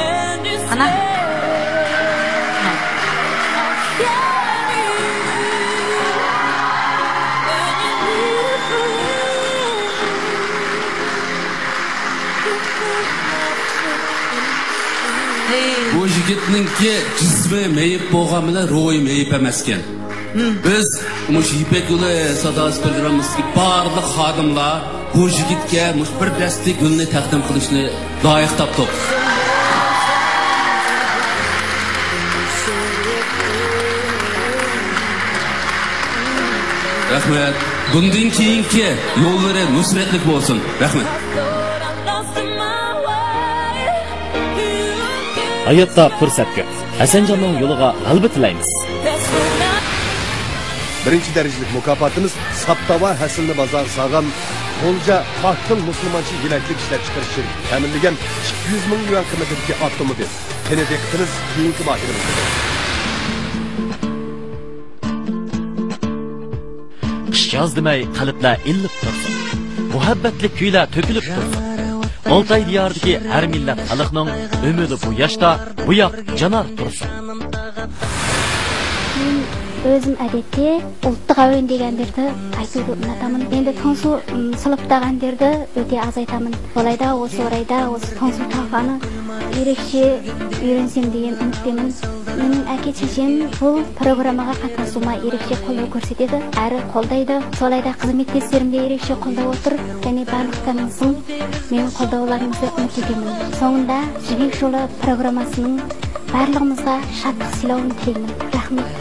قانداق؟ بۇ يىگىتنىڭكى جىسمى مېيىپ بولغان بىلەن روھى مېيىپ ئەمەسكەن. بىز مۇشۇ يىپەك يولى ساداسى پروگراممىسىدىكى بارلىق خادىملار بۇ يىگىتكە مۇشۇ بىر دەستە گۈلنى تەقدىم قىلىشنى لايىق تاپتۇق. رەھمەت. بۇندىن كېيىنكى يوللىرى نۇسرەتلىك بولسۇن. رەھمەت. ھاياتتا پۇرسەت كۆپ. ھەسەنجاننىڭ يولىغا غەلىبە تىلەيمىز. بىرىنچى دەرىجىلىك مۇكاپاتىمىز ساپتاۋا ھەسىلىنى بازارغا سالغان غۇلجا پاكتىل مۇسۇلمانچە يېمەكلىك ئىشلەپچىقىرىش شىركىتى تەمىنلىگەن ئىككى يۈز مىڭ يۈەن قىممىتىدىكى ئاپتوموبىل. كېنىدىكى قىلىمىز كېيىنكى ماھىرىمىزدە. قىش ياز دېمەي قەلبلەر ئىللىپ تۇرسۇن. مۇھەببەتلىك كۈيلەر تۆكۈلۈپ تۇرسۇن. ئالتاي دىيارىدىكى ھەر مىللەت خەلقنىڭ ئۈمىدى بۇ ياشتا، بۇ ياق جانار تۇرسۇن. مەن ئۆزۈم ئادەتتە ئۇلتۇغاۋېن دېگەن يەردە ئايتىۋېتىمەن. ئەمدى تۇڭسۇ، ئىم، سۇلۇپ دېگەن يەردە ئۆتە ئاز ئېيتىمەن. ئۇلايدا، ئۇ سورايدا، ئۇ تۇڭسۇ تاغانى ئېرىكچە ئۆگەنسەم دېگەن ئۈمىدتىمەن. مېنىڭ ئاكا چېچەم بۇ پروگراممىغا قاتناشسىمۇ ئېرىكچە قوللاپ كۆرسىتىدۇ، ھەر قولدايدۇ. سولايدا خىزمەتداشلىرىمغا ئېرىكچە قوللاپ ئولتۇر، يەنى بارلىق تەمىنسىڭ، مېنىڭ قوللاۋلارىڭىزنى ئۈمىد ئېتىمەن. سوڭۇندا يىپەك يولى پروگراممىسىنىڭ بارلىقىمىزغا شادلىق سىلاۋىنى تىلەيمەن. رەھمەت.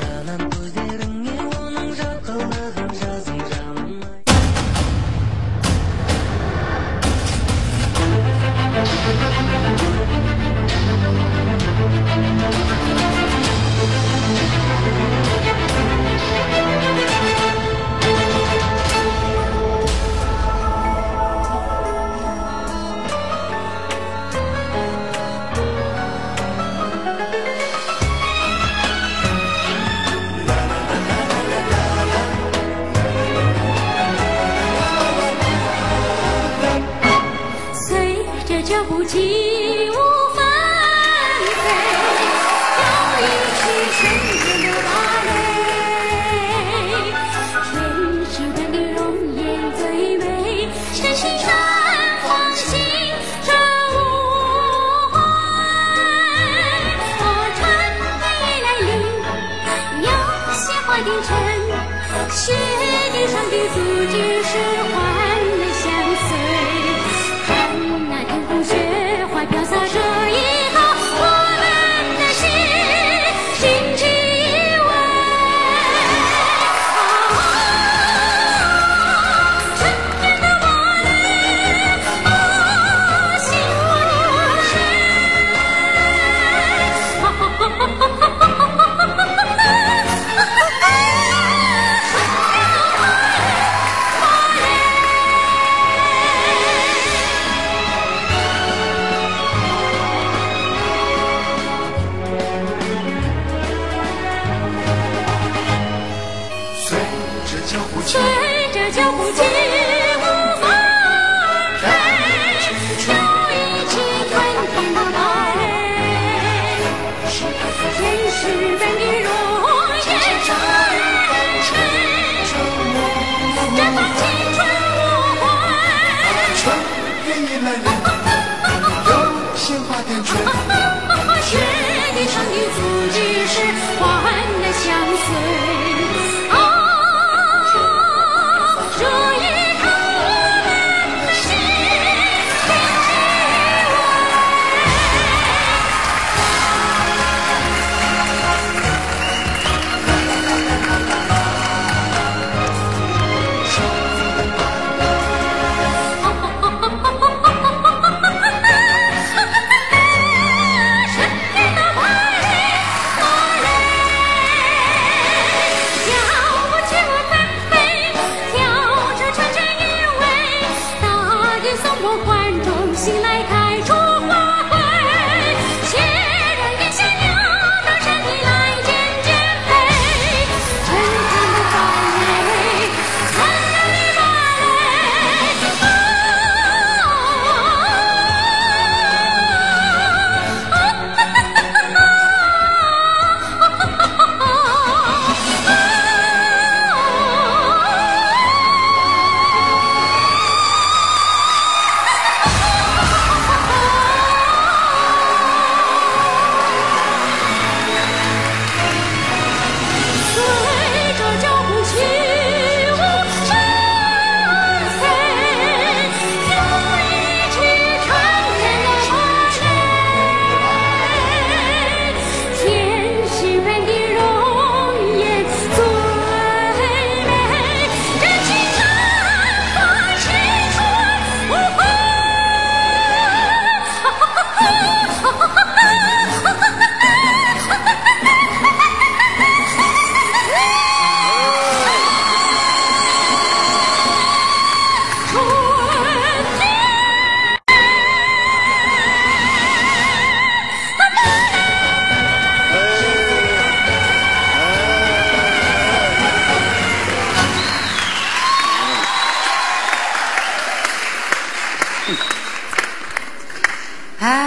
ھە،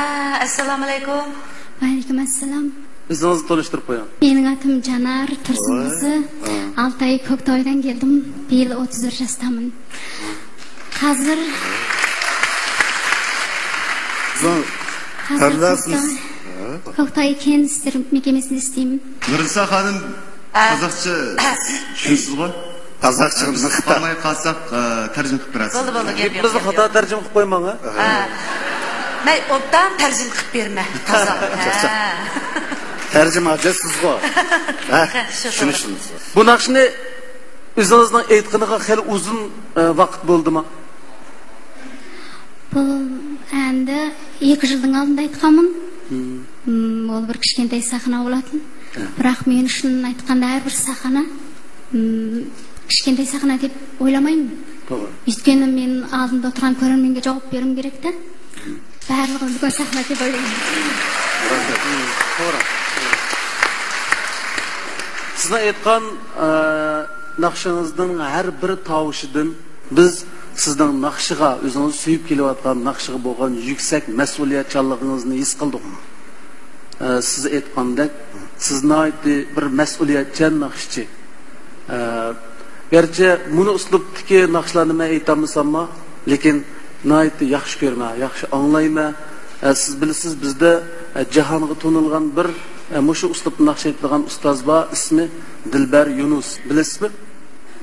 ئەسسالامۇئەلەيكۇم. ۋەئەلەيكۇم ئەسسالام. ئۆزىڭىزنى تونۇشتۇرۇپ قويۇڭ. Benim adım Caner Tursunqızı. Aa. Altı ay Köktoy'dan geldim. Bu yıl otuz bir yaştaman. Hazır. Siz hazır Köktoy, Köktoy Ken İşleri Mekemesinde isteyim. Nurnisa xanım, qozog'cha tushunasizmi? Qozog'cha biz qilmay qolsak, e, tarjima qilib berasiz. Bo'ldi, bo'ldi, gap yo'q. Gapimizni xato tarjima qilib qo'ymang, ha? Ha. Men obdan tarjima qilib berman. Toza. Ha. Tarjima hojat sizg'u. Ha, shu tushunishimiz. Bu naqshni o'zingizning aytganiga xeli uzun, e, vaqt bo'ldimi? Bu endi ikki yilning oldinda aytganman. Hmm, ol bir kichkintoy sahna bo'ladi. Biroq men uchun aytganda har bir sahna, mm, kichkintoy sahna deb o'ylamayman. To'g'ri. Өйткені мен алдында отырған көрерменге жауап беруім керек те. Барлығы үлкен сахна деп ойлаймын. To'g'ri. Sizni aytgan, e, naqshingizni har bir tovushidan biz sizning naqshiga, o'zingiz suyib kelayotgan naqshiga bo'lgan yuksak mas'uliyatchanligingizni his qildik. E, siz aytgandek, siz nihoyatda bir mas'uliyatchan naqshchi. E, garchi buni uslubdagi naqshlarni men aytolmasammi, lekin nihoyatda yaxshi ko'raman, yaxshi anglayman. E, siz bilasiz, bizda, e, jahonga tanilgan bir, e, mushu uslubda naqsh aytadigan ustoz bor, ismi Dilbar Yunus. Bilasizmi?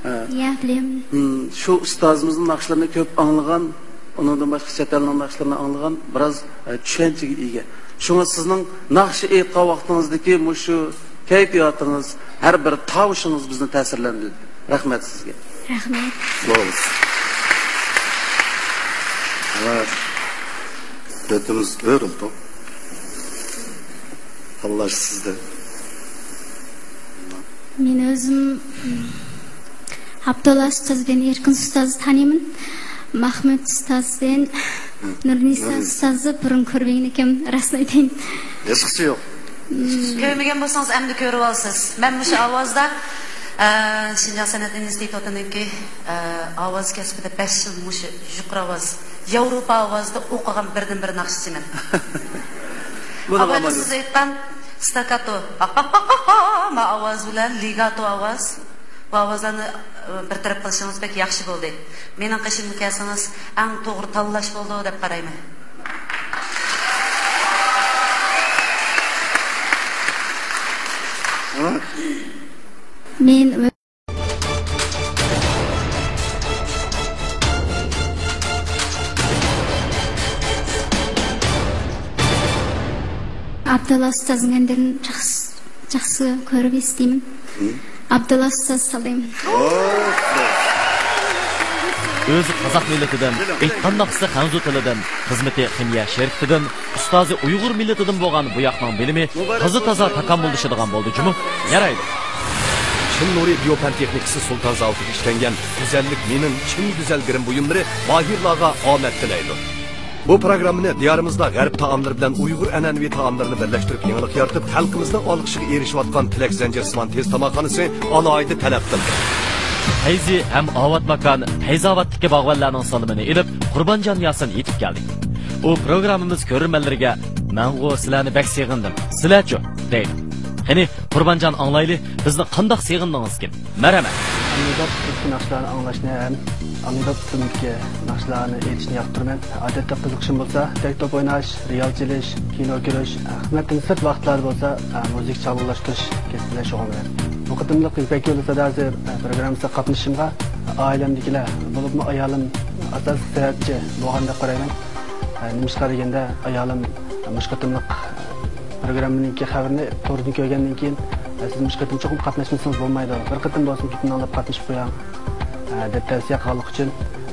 Ha. Ya, bilaman. Hmm, shu ustozimizning naqshlarini ko'p anglagan, undan boshqa chet elning naqshlarini anglagan, biroz, e, tushunchaga ega. Shunga sizning naqsha aytgan vaqtingizdagi mushu kayfiyatingiz, har bir tovushingiz bizni ta'sirlantirdi. Rahmat sizga. Rahmat. Sağ olun. Ana, dördümüz örüldü. Allah sizde. Men o'zim Abdulla ustoz bilan Erkin ustozni taniyman. Mahmud ustoz bilan Nurnisa ustozni burun ko'rmagan ekan, rostini aytayin. Hech qisi yo'q. Ko'rmagan bo'lsangiz, endi ko'rib olasiz. Men mushu ovozda, e, Shinjang san'at institutininki, e, ovoz kasbida besh yil mushu yuqori ovoz, Yevropa ovozida o'qigan birdan bir naqshchiman. Avvalda siz aytgan stakkato, ha, ha, ha, ha, ha, ma ovoz bilan legato ovoz. Bu ovozlarni, e, bir taraf qilishingiz bek yaxshi bo'ldi. Mening qishimni kelsangiz, eng to'g'ri tanlash bo'ldi deb qarayman. Men Abdullah ustazning andirini yaxshi, yaxshi ko'rib eshitdimmi? Abdullah ustaz, salom. ئۆزى قازاق مىللىتىدىن، ئېيتقان ناخشىسى خەنزۇ تىلىدىن، خىزمىتى خىمىيە شىركىتىدىن، ئۇستازى ئۇيغۇر مىللىتىدىن بولغان بۇ ياقنىڭ بىلىمى تازا-تازا تاكامۇللىشىدىغان بولدى جۇمۇ. يارايدۇ. چىن نۇرى بىيو پەن تېخنىكىسى سۇلتان زاۋۇتىدا ئىشلەنگەن گۈزەللىك مېنىڭ چىن گۈزەل گىرىم بۇيۇملىرى ماھىرلارغا ئومەك تىلەيدۇ. بۇ پروگراممىنى دىيارىمىزدا غەرب تائاملىرى بىلەن ئۇيغۇر ئەنئەنىۋى تائاملىرىنى بىرلەشتۈرۈپ يېڭىلىق يارىتىپ، خەلقىمىزنىڭ ئالقىشىغا ئېرىشىۋاتقان تىلەك زەنجىرسىمان تېز تاماقخانىسى ئالاھىدە تەلەپ قىلدى. پەيزى ھەم ئاۋات ماكان پەيزاۋاتتىكى باغۋەنلەرنىڭ سالىمىنى ئېلىپ، قۇربانجان ياسىن يېتىپ كەلدى. ئۇ پروگراممىمىز كۆرۈرمەنلىرىگە، مەنغۇ سىلەرنى بەك سېغىندىم، سىلەرچۇ؟ دەيدۇ. قېنى، قۇربانجان، ئاڭلايلى، بىزنى قانداق سېغىندىڭىزكىن؟ مەرھەمەت. ئاممىباب ئۇسلۇبتىكى ناخشىلارنى ئاڭلاشنى ھەم ئاممىباب ئۇسلۇبىدىكى ناخشىلارنى ئېيتىشنى ياقتۇرىمەن. ئادەتتە قىزىقىشىم بولسا تەك توپ ئويناش، رىيال چېلىش، كىنو كۆرۈش، خىزمەتتىن سىرت ۋاقىتلاردا بولسا مۇزىكا چالغۇلاشتۇرۇش كەسپى بىلەن شۇغۇللىنىمەن. بۇ قېتىملىق يىپەك يولى ساداسى پروگراممىسىغا قاتنىشىشىمغا ئائىلەمدىكىلەر، بولۇپمۇ ئايالىم ئاساسلىق سەۋەبچى بولغان دەپ قارايمەن. نېمىشقا دېگەندە، ئايالىم مۇشۇ قېتىملىق پروگراممىنىڭكى خەۋىرىنى توردىن كۆرگەندىن كېيىن، سىز مۇشۇ قېتىم چوقۇم قاتناشمىسىڭىز بولمايدۇ، بىر قېتىم بولسىمۇ گېپىمنى ئاڭلاپ قاتنىشىپ قويۇڭ، دەپ تەۋسىيە قىلغانلىقى ئۈچۈن،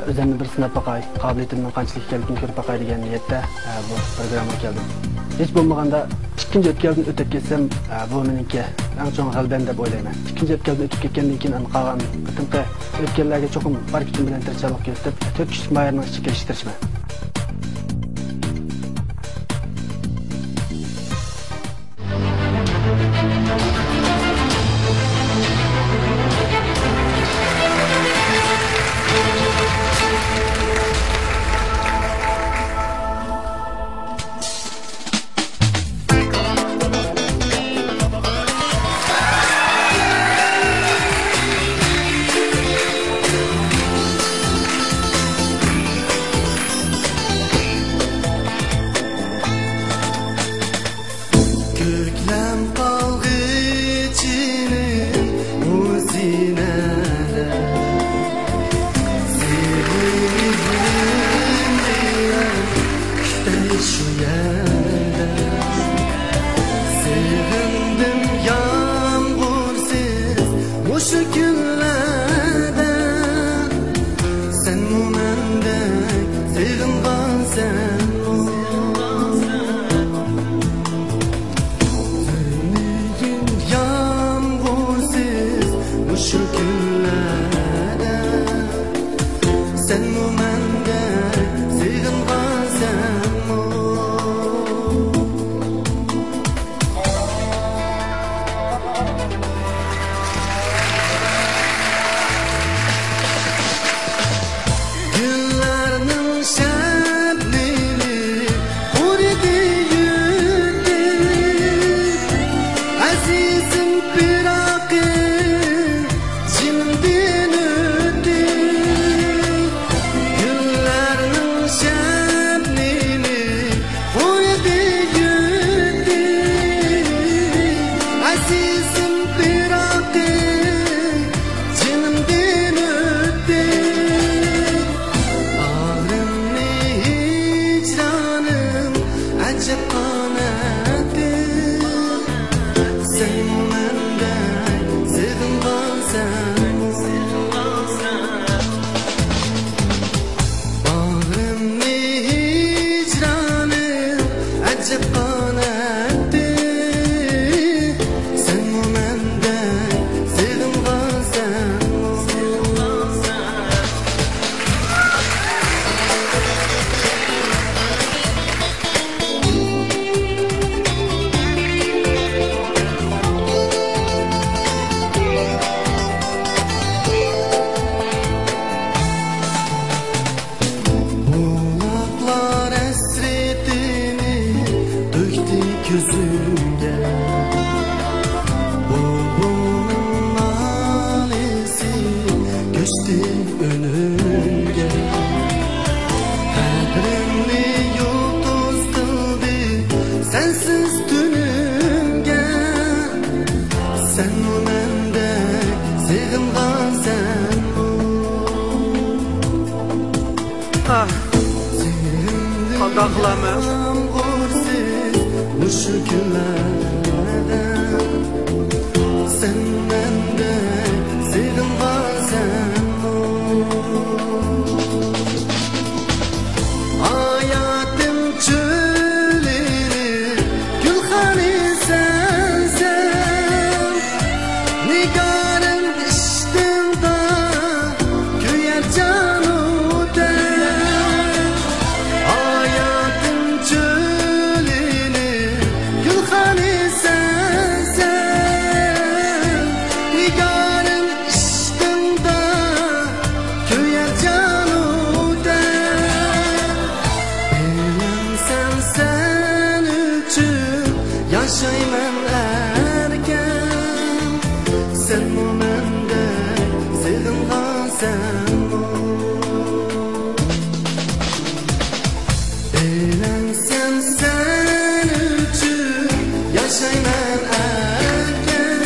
ئۆزۈمنى بىر سىناپ باقاي، قابىلىيىتىمنىڭ قانچىلىك ئىكەنلىكىنى كۆرۈپ باقاي دېگەن نىيەتتە، بۇ پروگراممىغا كەلدىم. ھېچ بولمىغاندا ئىككىنچى ئۆتكەلدىن ئۆتۈپ كەتسەم، بۇ مېنىڭكى ئەڭ چوڭ غەلىبەم دەپ ئويلايمەن. ئىككىنچى ئۆتكەلدىن ئۆتۈپ كەتكەندىن كېيىن، قالغان قېتىمقى ئۆتكەللەرگە چوقۇم بار كۈچۈم بىلەن تىرىشچانلىق كۆرسىتىپ، تۆت كۈچلۈك ماھىرنىڭ ئىچىگە كىرىشكە تىرىشىمەن. شۇ يەردە سېغىندىم يامغۇرسىز مۇشۇ كۈنلەردە. سەنمۇ مەندەك سېغىنغانسەنمۇ؟ يامغۇرسىز مۇشۇ كۈنلەردە سەنمۇ مەندەك سېغىنغانسەنمۇ؟ گۈللەرنىڭ شەبنىمى قۇرۇدى، يۈددى. ئەزىزىم پىراقىڭ جېنىمدىن ئۆتتى. گۈللەرنىڭ شەبنىمى قۇرۇدى، يۈددى. ئەزىزىم پىراقىڭ جېنىمدىن ئۆتتى. باغرىمنى ھىجرانىم ئەجەب قاناتتى. سەنمۇ مەندەك سېغىنغانسەنمۇ؟ باغرىمنى ھىجرانىم ئەجەب قاناتتى. سەنمۇ مەندەك سېغىنغانسەنمۇ؟ بۇلاقلار ھەسرىتىنى تۆكتى كۆزۈمگە. بۇلبۇلنىڭ نالىسى كۆچتى ئۈنۈمگە. قەبرىمنى يۇلتۇز قىلدى سەنسىز تۈنۈمگە. سەنمۇ مەندەك سېغىنغانسەنمۇ؟ ئاھ، قانداق قىلارمەن؟ يامغۇرسىز مۇشۇ كۈنلەردە سەن مەندەك سېغىنغانسەنمۇ؟ ھاياتىم چۆلىنىپ گۈلخانى سەنسەن، نىگارىم ئىشتىڭدا كۆيەر جانۇ تەن. ھاياتىم چۆلىنىپ گۈلخانى سەنسەن، نىگارىم ئىشتىڭدا كۆيەر جانۇ تەن. ئېلىم سەن، سەن ئۈچۈن ياشايمەن ئەركەن. سەنمۇ مەندەك سېغىنغانسەنمۇ؟ ئېلىم سەن، سەن ئۈچۈن ياشايمەن ئەركەن.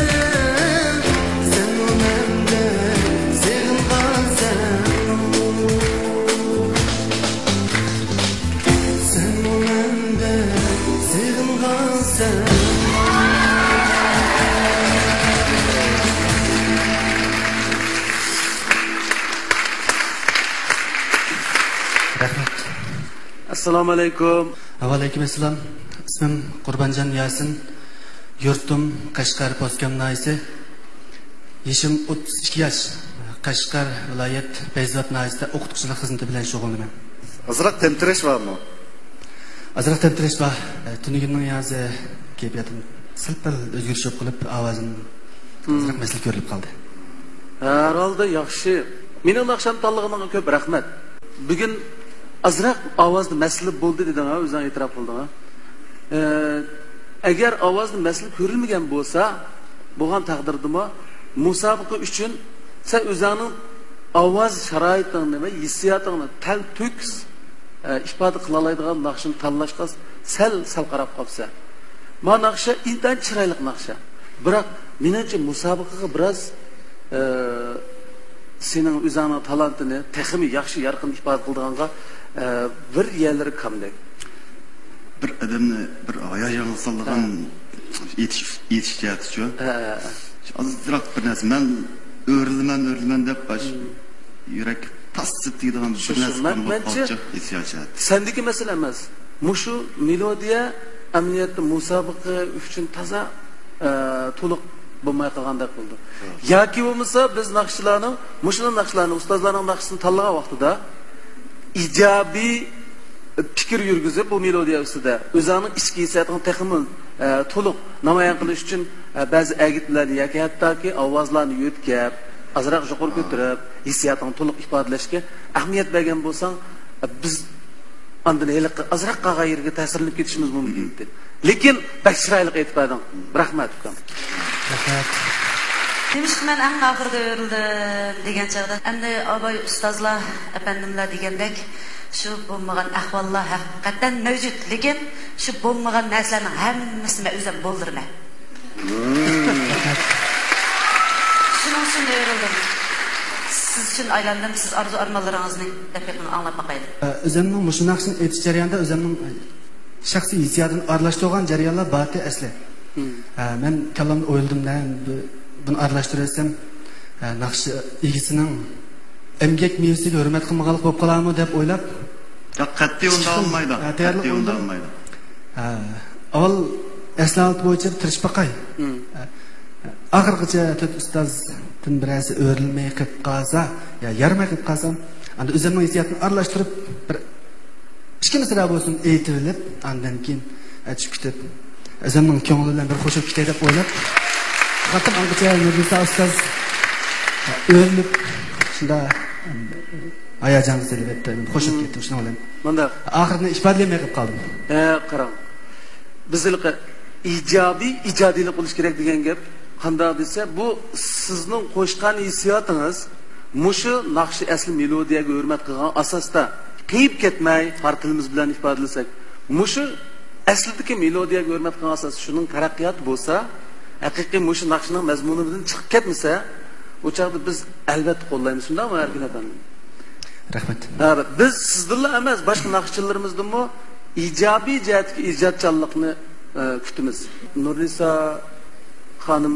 سەنمۇ مەندەك سېغىنغانسەنمۇ؟ سەنمۇ مەندەك سېغىنغانسەن. رەھمەت. ئەسسالامۇ ئەلەيكۇم. ۋەئەلەيكۇم ئەسسالام. ئىسمىم قۇربانجان ياسىن. يۇرتۇم قەشقەر پوسكام ناھىيەسى. يېشىم ئوتتۇز ئىككى ياش. قەشقەر ۋىلايەت پەيزىۋات ناھىيەسىدە ئوقۇتقۇچىلىق خىزمىتى بىلەن شۇغۇللىنىمەن. ئازراق تەمتىرەش بارمۇ؟ ئازراق تەمتىرەش بار. تۈنۈگۈننىڭ يازى كەيپىياتىم سەل-پەل ئۆزگىرىش بولۇپ قېلىپ، ئاۋازىم ئازراق مەسىلە كۆرۈلۈپ قالدى. ھەر ھالدا ياخشى. مېنىڭ ناخشامنى تاللىغىنىڭغا كۆپ رەھمەت. بۈگۈن ئازراق ئاۋازدا مەسىلە بولدى دېدىڭ ھە، ئۆزۈڭ ئېتىراپ قىلدىڭ ھە. ئە، ئەگەر ئاۋازدا مەسىلە كۆرۈلمىگەن بولسا، بولغان تەقدىردىمۇ مۇسابىقە ئۈچۈن سەن ئۆزۈڭنىڭ ئاۋاز شارائىتىڭنى ۋە ھېسسىياتىڭنى تەلتۆكۈس، ئە، ئىپادە قىلالايدىغان ناخشىنى تاللاشقا سەل، سەل قاراپ قاپسەن. ما ناخشا ئىنتايىن چىرايلىق ناخشا. بىراق، مېنىڭچە مۇسابىقىگە بىراز، ئە، سېنىڭ ئۆزۈڭنىڭ تالانتىنى تېخىمۇ ياخشى، يارقىن ئىپادە قىلىدىغانغا، ئە، بىر يەرلىرى كامدەك. ئادەمنى بىر ھاياجانغا سالىدىغان ھە. ئېيتىش، ئېيتىش جەھەتىچۇ. ھە. ئازراق بىر نەرسە، مەن ئۆرۈلىمەن، ئۆرۈلىمەن دەپ، باش، مم. يۈرەك تاس دەپ تېگىدىغان شۇ، بىر شۇ. نەرسە مەن، بولۇپ مەنچە قالىدىچۇ، ھېسسىيات جەھەتتە. سەندىكى مەسىلە ئەمەس. مۇشۇ مېلودىيە ئەمەلىيەتتە مۇسابىقە ئۈچۈن تازا، ئە، تولۇق بولماي قالغاندەك بولدى. ھە. ياكى بولمىسا بىز ناخشىچىلارنىڭ، مۇشۇنداق ناخشىلارنى، ئۇستازلارنىڭ ناخشىسىنى تاللىغان ۋاقتىدا ئىجابىي پىكىر يۈرگۈزۈپ، بۇ مېلودىيە ئۈستىدە ئۆزۈڭنىڭ ئىچكى ھېسسىياتىڭنى تېخىمۇ، ئە، تولۇق نامايان قىلىش ئۈچۈن، ئە، بەزى ئەگىتمىلەرنى ياكى ھەتتاكى ئاۋازلارنى يۆتكەپ، ئازراق يۇقىرى كۆتۈرۈپ، ھېسسىياتىڭنى تولۇق ئىپادىلەشكە ئەھمىيەت بەرگەن بولساڭ، ئە، بىز ئاندىن ھېلىقى ئازراق قالغان يېرىگە تەسىرلىنىپ كېتىشىمىز مۇمكىن ئىدى. لېكىن بەك چىرايلىق ئېيتىپ بەردىڭ. رەھمەت، ئۇكام. رەھمەت. نېمىشقا مەن ئەڭ ئاخىرىدا ئۆرۈلدۈم دېگەن چاغدا، ئەمدى ئاباي ئۇستازلار، ئەپەندىملەر دېگەندەك، شۇ بولمىغان ئەھۋاللار ھەقىقەتەن مەۋجۇت، لېكىن شۇ بولمىغان نەرسىلەرنىڭ ھەممىسىنى مەن ئۆزۈم بولدۇرىمەن. شۇنىڭ ئۈچۈن ئۆرۈلدۈم. سىز ئۈچۈن ئايلاندىم، سىز ئارزۇ-ئارمانلىرىڭىزنى دەپ بېقىڭ، ئاڭلاپ باقايلى. ئە، ئۆزۈمنىڭ مۇشۇ ناخشىنى ئېيتىش جەريانىدا ئۆزۈمنىڭ شەخسىي ھېسسىياتىنى ئارىلاشتۇرغان جەريانلار بارتى ئەسلى. مم. ئە، مەن كاللامدا ئويلىدىم، نە، بۇ-، بۇنى ئارىلاشتۇرۇۋەتسەم، ئە، ناخشا ئىگىسىنىڭ ئەمگەك مېۋىسىگە ھۆرمەت قىلمىغانلىق بولۇپ قالارمۇ دەپ ئويلاپ، ياق، قەتئىي ئۇنداق چىقىشتىن، بولمايدۇ. ھە، تەييارلىق قەتئىي ئۇنداق ئويلىدىم. بولمايدۇ. ھە، ئاۋۋال ئەسلى ھالىتى بويىچە بىر تىرىشىپ باقاي. مم. ھە، ئاخىرغىچە تۆت ئۇستازدىن بىرەرسى ئۆرۈلمەي قېلىپ قالسا، يا يارىماي قېلىپ قالسام، ئاندىن ئۆزۈمنىڭ ھېسسىياتىنى ئارىلاشتۇرۇپ، بىر ئىككى مىسرا بولسۇن ئېيتىۋېلىپ، ئاندىن كېيىن، ئە، چۈشۈپ كېتىپ، ئۆزۈمنىڭ كۆڭلى بىلەن بىر خوش بولۇپ كېتەي دەپ ئويلاپ، قاتتىق ئاڭغىچە نۇرنىسا ئۇستاز ئۆرۈلۈپ، شۇنداق ھاياجانغا سېلىپ كەتتى. خوش بولۇپ كەتتىم شۇنىڭ بىلەن. مۇنداق. ئاخىرىنى ئىپادىلىيەلمەي قېلىپ قالدىم. ھە، قاراڭ. بىز ھېلىقى ئىجابىي، ئىجادىيلىق بولۇش كېرەك دېگەن گەپ قانداق دېسە، بۇ سىزنىڭ قوشقان ھېسسىياتىڭىز مۇشۇ ناخشا ئەسلى مېلودىيەگە ھۆرمەت قىلغان ئاساستا قېيىپ كەتمەي، پار تىلىمىز بىلەن ئىپادىلىسەك، مۇشۇ ئەسلىدىكى مېلودىيەگە ھۆرمەت قىلغان ئاساستا شۇنىڭ تەرەققىياتى بولسا، ھەقىقىي مۇشۇ ناخشىنىڭ مەزمۇنىدىن چىقىپ كەتمىسە، ئۇ چاغدا بىز ئەلۋەتتە قوللايمىز. شۇنداقمۇ، ئەركىن ئەپەندى؟ رەھمەت. ھە، بىز سىزدىنلا ئەمەس، باشقا ناخشىچىلىرىمىزدىنمۇ ئىجابىي جەھەتتىكى ئىجادچانلىقنى، ئە، كۈتىمىز. نۇرنىسا خانىم،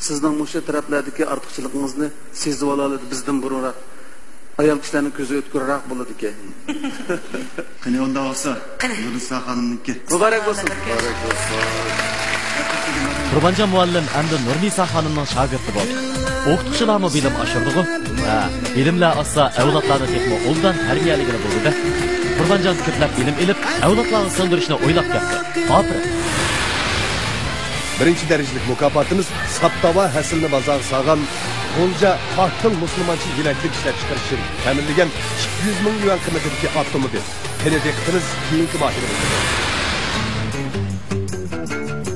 سىزنىڭ مۇشۇ تەرەپلەردىكى ئارتۇقچىلىقىڭىزنى سېزىۋالالىدى بىزدىن بۇرۇنراق. ئايال كىشىلەرنىڭ كۆزى ئۆتكۈررەك بولىدىكەن. قېنى، ئۇنداق بولسا، قېنى. نۇرنىسا خانىمنىڭكى. مۇبارەك بولسۇن. مۇبارەك بولسۇن. قۇربانجان مۇئەللىم ئەمدى نۇرنىسا خانىمنىڭ شاگىرتى بولدى. ئوقۇتقۇچىلارمۇ بىلىم ئاشۇرىدىغۇ؟ ھە، بىلىملەر ئاشسا، ئەۋلادلارنى تېخىمۇ ئوبدان تەربىيەلىگىلى بولىدۇ-دە. قۇربانجان كۆپلەپ بىلىم ئېلىپ، ئەۋلادلارغا سىڭدۈرۈشنى ئويلاپ كەپتۇ. ئاپىرىن! بىرىنچى دەرىجىلىك مۇكاپاتىمىز ساپتاۋا ھەسىلىنى بازارغا سالغان غۇلجا ئاق تىل مۇسۇلمانچە يېلەكلىك ئىشلەپچىقىرىش شىركىتى تەمىنلىگەن ئىككى يۈز مىڭ يۈەن قىممىتىدىكى ئاپتوموبىل. قېنى دىققىتىمىز كېيىنكى ماھىرىمىزدە بولسۇن.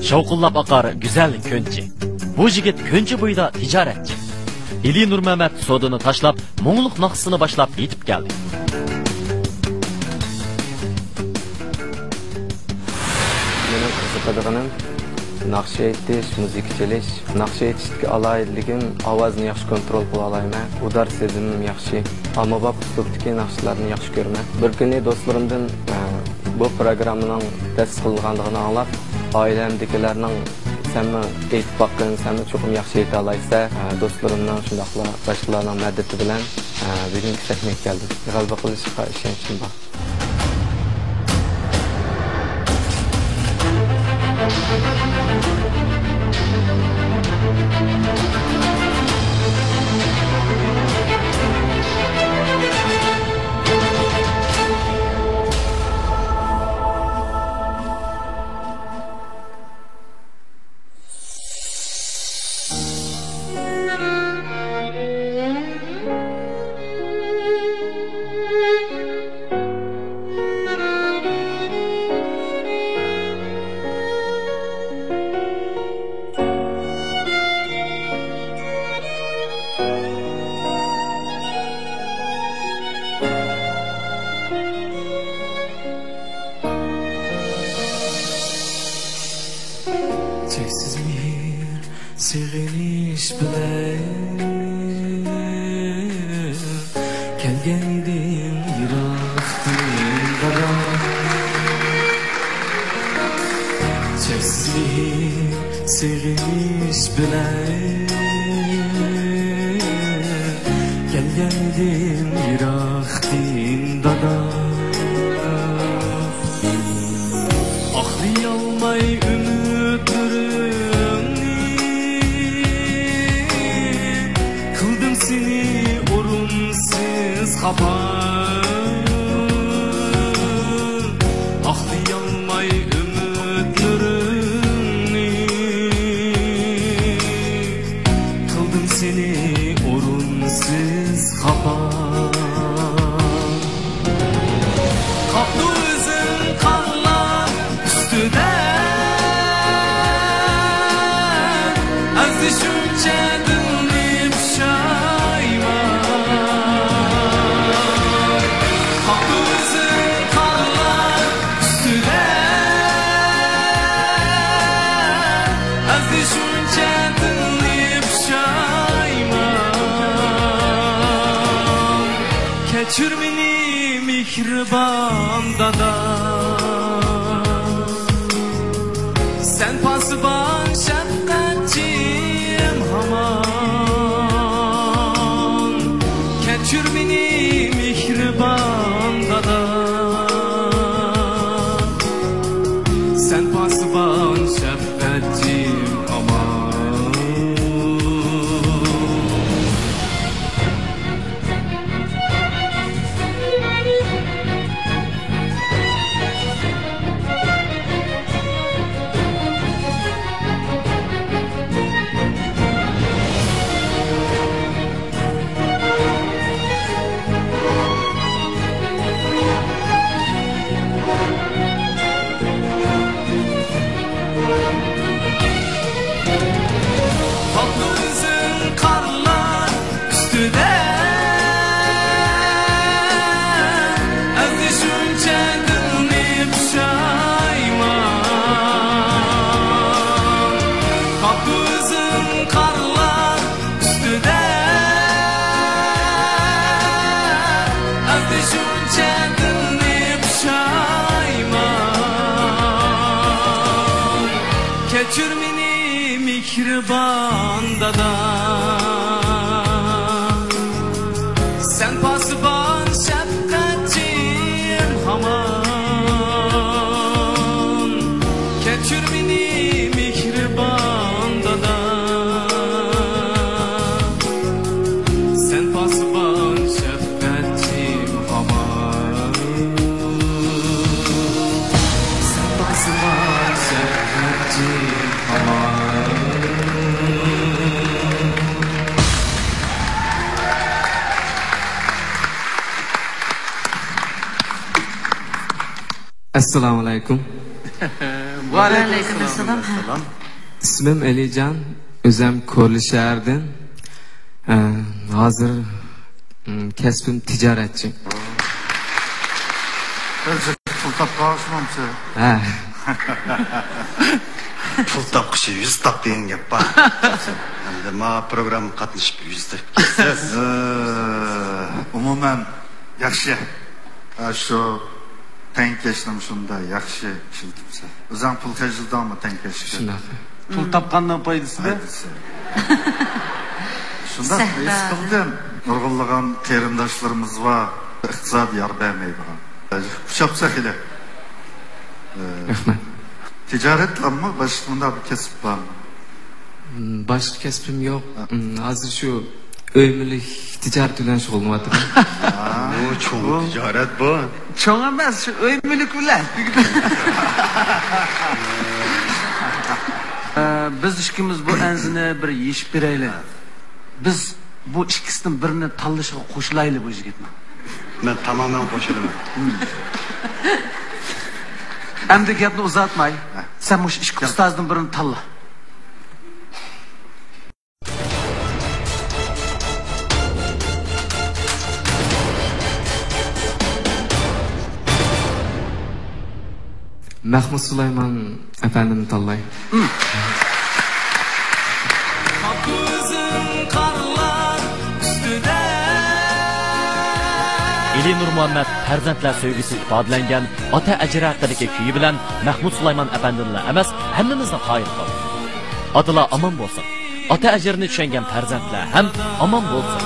شاۋقۇنلاپ ئاقار گۈزەل كۆنچى. بۇ يىگىت كۆنچى بويىدا تىجارەتچى. ئېلى نۇرمەمەت سودىنى تاشلاپ، مۇڭلۇق ناخشىسىنى باشلاپ يېتىپ كەلدى. مېنىڭ قىزىقىدىغىنىم ناخشا ئېيتىش، مۇزىكا چېلىش. ناخشا ئېيتىشتىكى ئالاھىدىلىكىم، ئاۋازنى ياخشى كونترول قىلالايمەن، ئۇدار سېزىمىم ياخشى، ئاممىباب ئۇسلۇبتىكى ناخشىلارنى ياخشى كۆرىمەن. بىر كۈنى دوستلىرىمدىن، ئە، بۇ پروگراممىنىڭ تەسىس قىلىنغانلىقىنى ئاڭلاپ، ئائىلەمدىكىلەرنىڭ، «سەنمۇ ئېيتىپ باققىن، سەنمۇ چوقۇم ياخشى ئېيتالايسەن.» ئە، دوستلىرىمنىڭ، شۇنداقلا باشقىلارنىڭ مەدىتى بىلەن، ئە، بۈگۈنكى سەھنىگە كەلدىم. غەلىبە قىلىشقا ئىشەنچىم بار. چەكسىز مېھىر، سېغىنىش بىلەن كەلگەن ئىدىم يىراقتىن دادا. مېھىر سېغىنىش بىلەن كەلگەنىدىم يىراقتىن دادا. ئاقلىيالماي ئۈمىدلىرىمنى، قىلدىم سېنى ئورۇنسىز خاپا. ئاقلىيالماي ئۈمىدلىرىمنى، قىلدىم سېنى ئورۇنسىز خاپا. قاپتۇ ئىزىڭ قارلار ئۈستىدە، ئەزدى شۇنچە دىلنى پۇشايمان. قاپتۇ ئىزىڭ قارلار ئۈستىدە، ئەزدى شۇنچە دىلنى پۇشايمان. كەچۈر مېنى، مېھرىبان دادا، سەن پاسىبان، شەپقەتچىم ھامان. كەچۈر مېنى، مېھرىبان دادا، سەن پاسىبان، شەپقەتچىم ھامان. قاپتۇ ئىزىڭ قارلار ئۈستىدە، ئەزدى شۇنچە دىلنى پۇشايمان. قاپتۇ ئىزىڭ قارلار ئۈستىدە، ئەزدى شۇنچە دىلنى پۇشايمان. كەچۈر مېنى، مېھرىبان دادا، سەن پاسىبان، شەپقەتچىم ھامان. كەچۈر مېنى، مېھرىبان دادا، سەن پاسىبان، شەپقەتچىم ھامان. سەن پاسىبان، شەپقەتچىم ھامان. ئەسسالامۇئەلەيكۇم. ۋەئەلەيكۇم ئەسسالام. ئىسمىم ئەلىجان، ئۆزەم كورلا شەھەردىن. ئە، ھازىر، م، كەسپىم تىجارەتچى. ئۆزى پۇل تاپقان ئوخشىمامسىز؟ ھە. پۇل تاپقۇچى يۈز تاپ دېگەن گەپ بار. ئەمدى ما پروگراممىغا قاتنىشىپ يۈز تېپىپ كەتسىز. ئە، ئومۇمەن ياخشى. ھە، شۇ تەڭكەشنىمۇ شۇنداق ياخشى ئىشلىتىپسەن. ئۆزۈڭ پۇل خەجلىدىڭمۇ تەڭكەشكە؟ شۇنداق. پۇل تاپقاننىڭ پايدىسى بار. پايدىسى. شۇنداق ھېس قىلدىم. نۇرغۇنلىغان قېرىنداشلىرىمىز بار، ئىقتىساد يار بەرمەيدىغان. ئۇچاپسەن خېلى. ئە، رەھمەت. تىجارەتلەممۇ، باشقا مۇنداق بىر كەسىپ بارمۇ؟ م، باشقا كەسپىم يوق. ھە. م، ھازىر شۇ ئۆي مۈلۈك تىجارىتى بىلەن شۇغۇللىنىۋاتىمەن. ھە. بۇ چوڭ تىجارەت بۇ. چوڭ ئەمەس، شۇ ئۆي مۈلۈك بىلەن. ئە، بىز ئىككىمىز بۇ ئەنزىنى بىر يېشىپ بېرەيلى. بىز بۇ ئىككىسىدىن بىرىنى تاللىشىغا قوشۇلايلى بۇ يىگىتنىڭ. مەن تامامەن قوشۇلىمەن. ئەمدى گەپنى ئۇزارتماي، سەن مۇشۇ ئىككى ئۇستازدىن بىرىنى تاللا. مەخمۇت سۇلايمان ئەپەندىنى تاللاي. نۇرمۇھەممەت پەرزەنتلەر سۆيگۈسى ئىپادىلەنگەن ئاتا ئەجرى ھەققىدىكى كۈيى بىلەن مەھمۇد سۇلايمان ئەپەندىنلا ئەمەس، ھەممىمىزنى قايىل قىلدى. ئاتىلار ئامان بولسۇن! ئاتا ئەجرىنى چۈشەنگەن پەرزەنتلەر ھەم ئامان بولسۇن!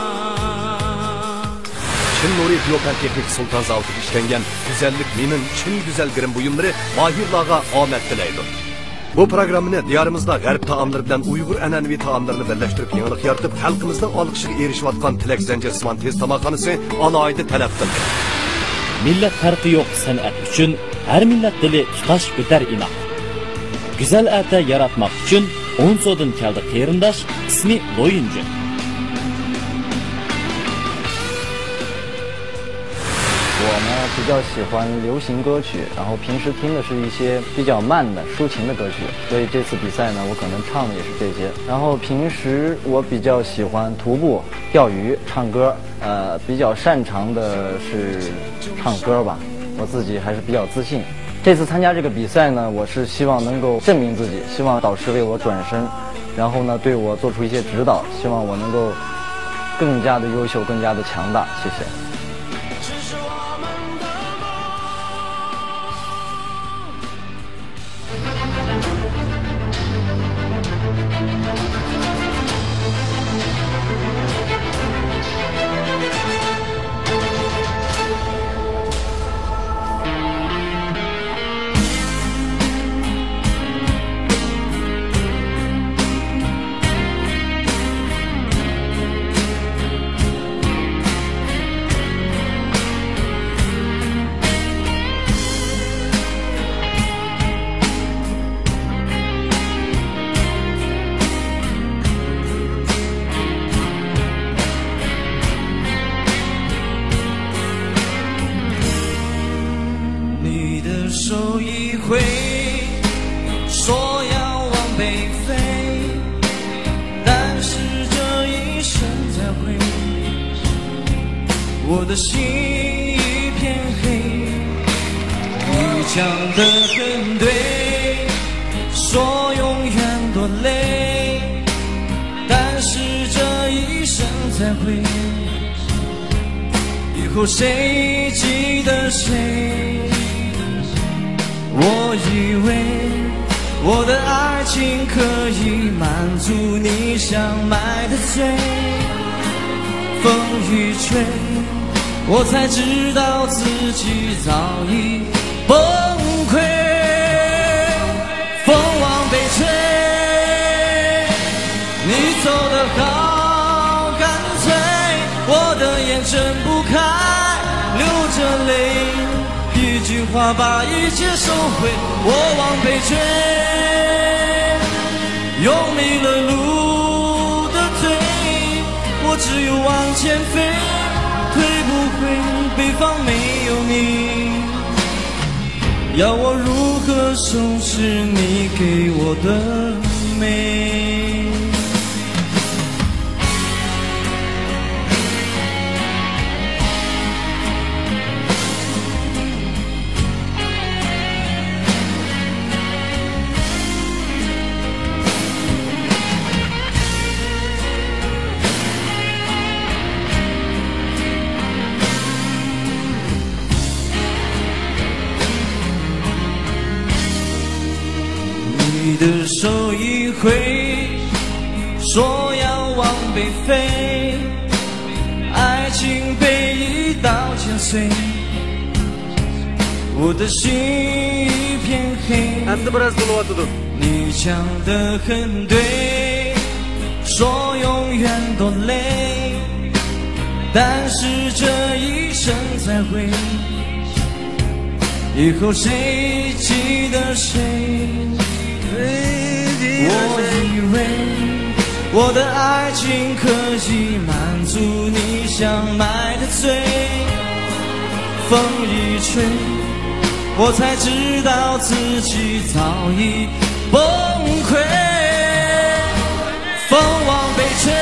چىن نۇرى بىيو پەن تېخنىكا سۇلتان زاۋۇتىدا ئىشلەنگەن گۈزەللىك مېنىڭ چىن گۈزەل گىرىم بۇيۇملىرى ماھىرلارغا ئومەن تىلەيدۇ. بۇ پروگراممىنى دىيارىمىزدا غەرب تائاملىرى بىلەن ئۇيغۇر ئەنئەنىۋى تائاملىرىنى بىرلەشتۈرۈپ يېڭىلىق يارىتىپ، خەلقىمىزنىڭ ئالقىشىغا ئېرىشىۋاتقان تىلەك زەنجىرسىمان تېز تاماقخانىسى ئالاھىدە تەلەپ قىلدى. مىللەت پەرقى يوق سەنئەت ئۈچۈن، ھەر مىللەت دىلى تۇتاش بىتەر ئىناق. گۈزەل ئەتە ياراتماق ئۈچۈن، ئونسۇدىن كەلدى قېرىنداش، ئىسمى لويىنجۈن. 我呢比较喜欢流行歌曲，然后平时听的是一些比较慢的抒情的歌曲，所以这次比赛呢，我可能唱的也是这些。然后平时我比较喜欢徒步、钓鱼、唱歌，呃，比较擅长的是唱歌吧，我自己还是比较自信。这次参加这个比赛呢，我是希望能够证明自己，希望导师为我转身，然后呢对我做出一些指导，希望我能够更加的优秀，更加的强大。谢谢。你的手一挥，说要往北飞，但是这一声再会，我的心一片黑。你讲得很对，说永远多累，但是这一声再会。 以后谁记得谁？我以为我的爱情可以满足你想买的醉，风一吹，我才知道自己早已崩溃。风往北吹，你走得好干脆，我的眼睁不开，流着泪，一句话把一切收回。我往北追，用迷了路的腿，我只有往前飞，退不回，北方没有你。 要我如何收拾你给我的美？ 你的手一挥，说要往北飞，爱情被一刀剪碎，我的心一片黑。 ئەمدى بىراز بولۇۋاتىدۇ. 你讲得很对，说永远多累，但是这一声再会，以后谁记得谁？我以为我的爱情可以满足你想买的醉，风一吹，我才知道自己早已 崩溃。风往北吹，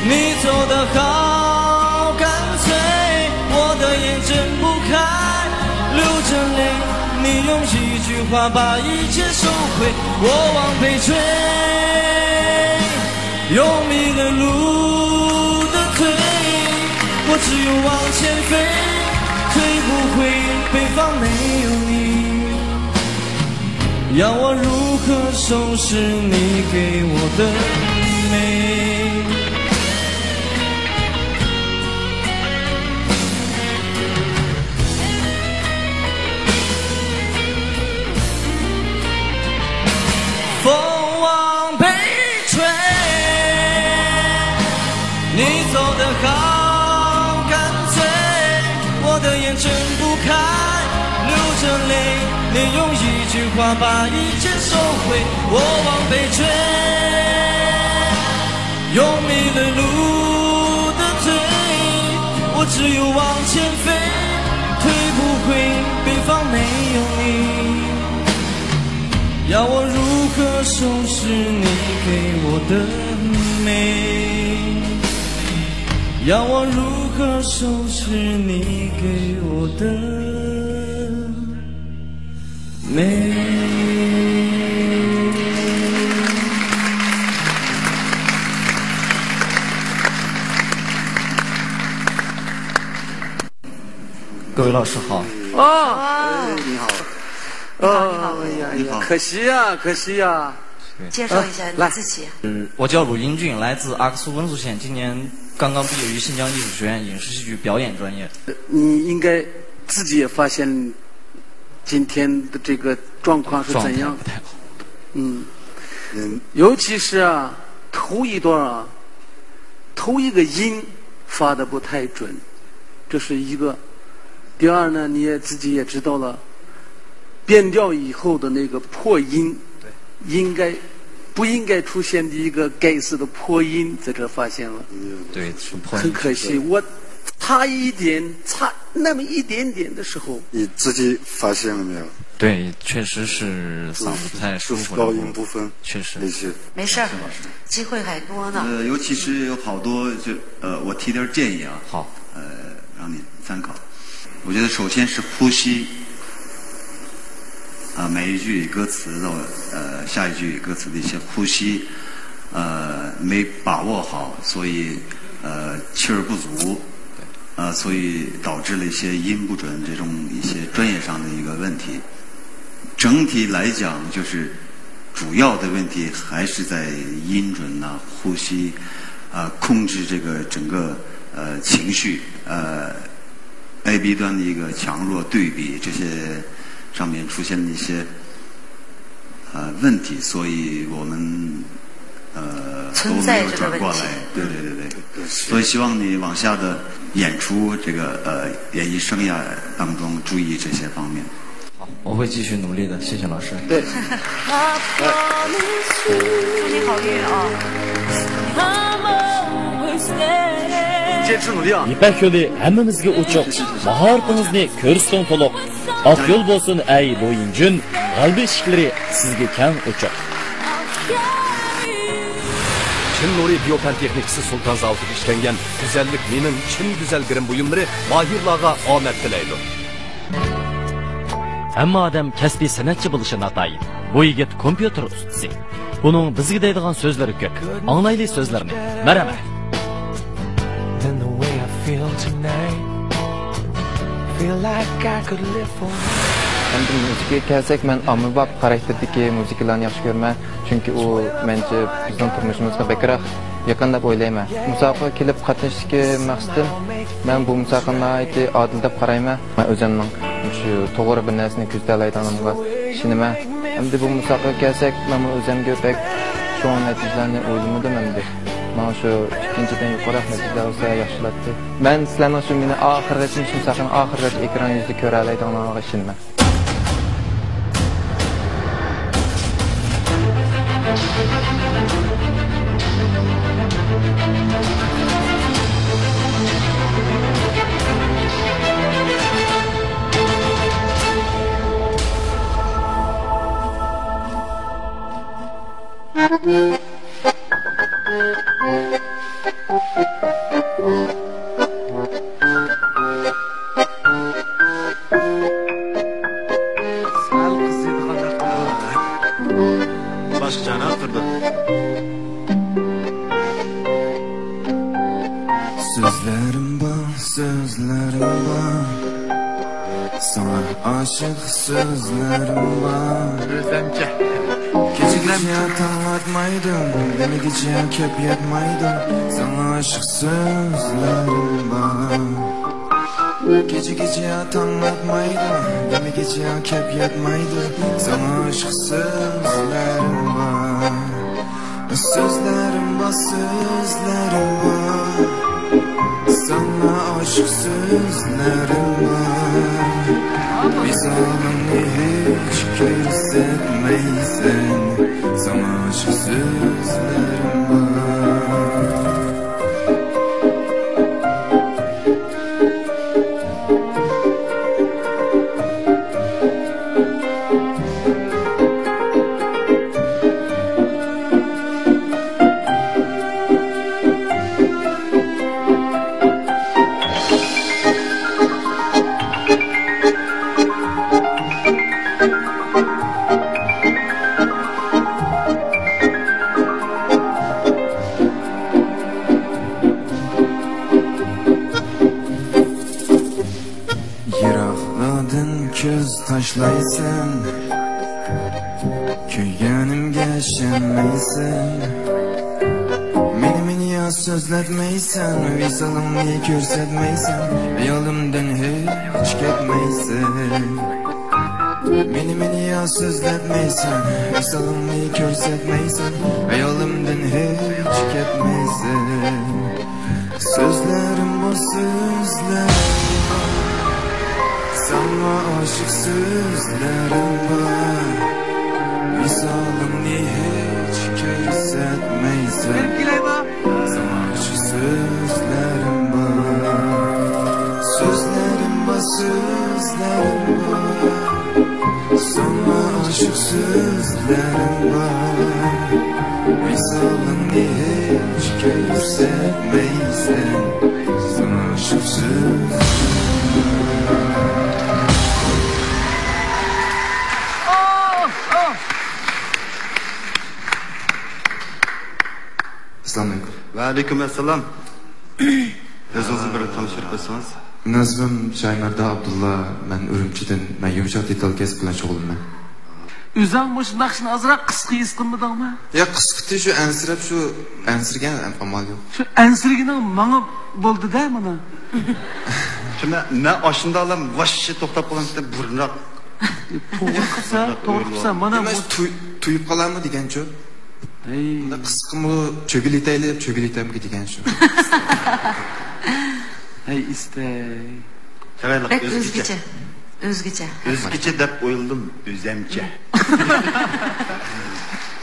你走得好干脆，我的眼睁不开，流着泪，你用一句话把一切收回。我往北追，用迷了路的腿，我只有往前飞，追不回北方没有你。要我如何收拾你给我的美？风往北 吹，你走得好干脆，我的眼睁不开，流着泪，你用一句话把一切收回。我往北追，用迷了路的腿，我只有往前飞，退不回北方没有你。 要我如何收拾你给我的美？要我如何收拾你给我的美？各位老师好。哦，哎，你好。你好，你好。哎呀，你好。可惜呀，可惜呀。介绍一下你自己。啊，来。嗯，我叫鲁英俊，来自阿克苏温宿县，今年刚刚毕业于新疆艺术学院影视戏剧表演专业。你应该自己也发现今天的这个状况是怎样。状态不太好。嗯，嗯。尤其是啊，头一段啊，头一个音发的不太准，这是一个。第二呢，你也自己也知道了，变调以后的那个破音，对。应该，不应该出现的一个该死的破音，在这发现了。对，是破音。很可惜，我差一点，差那么一点点的时候。你自己发现了没有？对，确实是嗓子不太舒服。就是，就是高音不分。确实。没事儿，机会还多呢。呃，尤其是有好多就，呃，我提点儿建议啊。好。呃，让你参考。我觉得首先是呼吸，啊，每一句歌词的，呃，下一句歌词的一些呼吸，呃，没把握好，所以，呃，气儿不足。啊，所以导致了一些音不准这种一些专业上的一个问题。整体来讲，就是主要的问题还是在音准呐、呼吸，啊，控制这个整个，呃，情绪，呃，A B端的一个强弱对比，这些上面出现了一些 呃，问题，所以我们，呃，存在这个问题。都没有转过来。对，对，对，对。对，是。所以希望你往下的演出，这个，呃，演艺生涯当中注意这些方面。好，我会继续努力的，谢谢老师。对。祝你好运啊！坚持努力啊！يىپەك يولى ھەممىمىزگە ئوچۇق. ماھارىتىڭىزنى كۆرسىتىڭ تولۇق. ئاق يول بولسۇن ئەي لويىنجۈن، غەلىبە ئىشىكلىرى سىزگە كەڭ ئوچۇق. چىن نۇرى بىيو پەن تېخنىكىسى سۇلتان زاۋۇتىغا ئىشلەنگەن گۈزەللىك مېنىڭ چىن گۈزەل گىرىم بۇيۇملىرى ماھىرلارغا ئامەت تىلەيدۇ. ھەممە ئادەم كەسپىي سەنئەتچى بولۇشى ناتايىن. بۇ يىگىت كومپيۇتېر ئۇستىسى. ئۇنىڭ بىزگە دەيدىغان سۆزلىرى كۆپ. ئاڭلايلى سۆزلىرىنى. مەرھەمەت. Than the way I feel tonight. Feel like I could live for. ئەمدى مۇزىكىغا كەلسەك، مەن ئاممىباب خاراكتېردىكى مۇزىكىلارنى ياخشى كۆرىمەن، چۈنكى ئۇ مەنچە بىزنىڭ تۇرمۇشىمىزغا بەكرەك يېقىن دەپ ئويلايمەن. مۇسابىقىگە كېلىپ قاتنىشىشتىكى مەقسىتىم، مەن بۇ مۇسابىقىنى ناھايىتى ئادىل دەپ قارايمەن. مەن ئۆزۈمنىڭ شۇ توغرا بىر نەرسىنى كۆزىتەلەيدىغىنىمغا ئىشىنىمەن. ئەمدى بۇ مۇسابىقىگە كەلسەك، مەنمۇ ئۆزۈمگە بەك چوڭ نەتىجىلەرنى ئويلىمىدىم ئەمدى. ماڭا شۇ ئىككىنچىدىن يۇقىرىراق نەتىجىلەر بولسا ياخشىلاتتى. مەن سىلەرنىڭ شۇ مېنى ئاخىرغىچە، مۇسابىقىنىڭ ئاخىرىغىچە ئېكران يۈزىدە كۆرەلەيدىغىنىڭلارغا ئىشىنىمەن. سەل قىزىيدىغاندەك قىلدى. باشقىچە ئاڭلاپ تۇردى. سۆزلىرىم بار. ئاشىق سۆزلىرىم بار. ئۆزەمچە. كېچە-كېچە تاڭ ئاتمايدۇ، دېمىگىچە كەپ ياتمايدۇ ساڭا ئاشىق سۆزلىرىم بار. كېچە-كېچە تاڭ ئاتمايدۇ، دېمىگىچە كەپ ياتمايدۇ ساڭا ئاشىق سۆزلىرىم بار. سۆزلىرىم بار، سۆزلىرىم بار. ساڭا ئاشىق سۆزلىرىم بار. ۋىسالىڭنى ھېچ كۆرسەتمەيسەن. ساڭا ئاشىق سۆزلىرىم بار. يىراقلاردىن كۆز تاشلايسەن، كۆرگىنىمگە ئىشەنمەيسەن. مېنى، مېنى يا سۆزلەتمەيسەن، ۋىسالىڭنى كۆرسەتمەيسەن، خىيالىمدىن ھېچ كەتمەيسەن. مېنى، مېنى يا سۆزلەتمەيسەن، ۋىسالىڭنى كۆرسەتمەيسەن، خىيالىمدىن ھېچ كەتمەيسەن. سۆزلىرىم بار، سۆزلىرىم بار. ساڭا ئاشىق سۆزلىرىم بار. ۋىسالىڭنى ھېچ كۆرسەتمەيسەن. ساڭا ئاشىق سۆزلىرىم بار. سۆزلىرىم بار، سۆزلىرىم بار. ساڭا ئاشىق سۆزلەرم بار، ۋىسالىڭنى ھېچ كۆرسەتمەيسەن. ساڭا ئاشىق سۆزلەرم بار. ئەسسالامۇئەلەيكۇم. ۋەئەلەيكۇم ئەسسالام. ئۆزىڭىزنى بىر تونۇشتۇرۇپ ئۆتسىڭىز. مېنىڭ ئىسمىم شايمەردان ئابدۇللا، مەن ئۈرۈمچىدىن، مەن يۇمشاق دېتال كەسپى بىلەن شۇغۇللىنىمەن. ئۆزۈڭ مۇشۇ ناخشىنى ئازراق قىسقا ھېس قىلمىدىڭمۇ؟ ياق، قىسقىتى شۇ ئەنسىرەپ، شۇ ئەنسىرىگەن ئامال يوق. شۇ ئەنسىرىگىنىڭ ماڭا بولدى-دە مانا. شۇ مەن، مەن ئاشۇنداقلا ۋاششى توختاپ قالغان بۇرۇنراق. توغرا قىلسا، توغرا قىلسا، مانا نېمە، بۇ تۇي-، تۇيۇپ قالارمۇ دېگەنچۇ؟ ھەي. بۇنداق قىسقىمۇ، چۆگىلىتەيلى دەپ چۆگىلىتەمگە دېگەن شۇ. ھەي، ئىستەي. چىرايلىق، بەك ئۆزگىچە. ئۆزگىچە. ئۆزگىچە. ئۆزگىچە دەپ ئويلىدىم، ئۆزەمچە.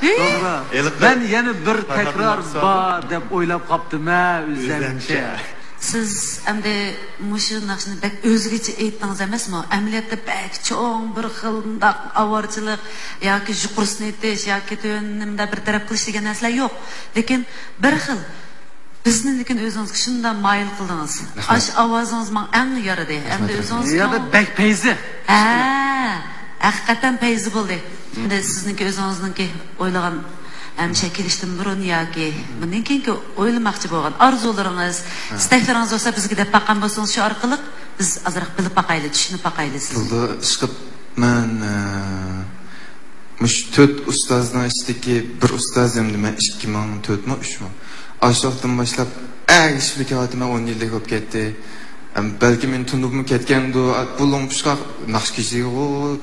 ھە؟ توغرا. ھېلىقى مەن يەنە بىر تەكرار بار دەپ ئويلاپ قاپتىمەن، ئۆزەمچە. ئۆزەمچە. سىز ئەمدى مۇشۇ ناخشىنى بەك ئۆزگىچە ئېيتتىڭىز ئەمەسمۇ؟ ئەمەلىيەتتە بەك چوڭ بىر خىل مۇنداق ئاۋارىچىلىق ياكى يۇقىرىسىنى ئېيتىش ياكى تۆۋىنىمدە بىر تەرەپ قىلىش دېگەن نەرسىلەر يوق. لېكىن بىر خىل بىزنى لېكىن ئۆزىڭىزگە شۇنداق مايىل قىلدىڭىز. رەھمەت. ئاشۇ ئاۋازىڭىز ماڭا ئەڭ يارىدى. ئەمدى رەھمەت، رەھمەت. ئۆزىڭىزنىڭ يا بەك پەيزى. ھە، ھەقىقەتەن پەيزى بولدى. ئەمدى سىزنىڭكى ئۆزىڭىزنىڭكى ئويلىغان، ھەمىشە كېلىشتىن بۇرۇن ياكى بۇندىن كېيىنكى ئويلىماقچى بولغان ئارزۇلىرىڭىز، ھە، ئىستەكلىرىڭىز بولسا بىزگە دەپ باققان بولسىڭىز، شۇ ئارقىلىق بىز ئازراق بىلىپ باقايلى، چۈشىنىپ باقايلى سىزنى. بولدى، ئىشقىلىپ مەن، ئە، مۇشۇ تۆت ئۇستازنىڭ ئىچىدىكى بىر ئۇستاز ئەمدى مەن ئىككى مىڭ تۆتمۇ، ئۈچمۇ؟ ئاشۇ ۋاقىتتىن باشلاپ ئەگىشىپ كېلىۋاتىمەن، ئون يىلدەك بولۇپ كەتتى. ئەم، بەلكىم مېنى تونۇپمۇ كەتكەندۇ، بۇ لوڭپۇشقاق ناخشا كېچىسىگە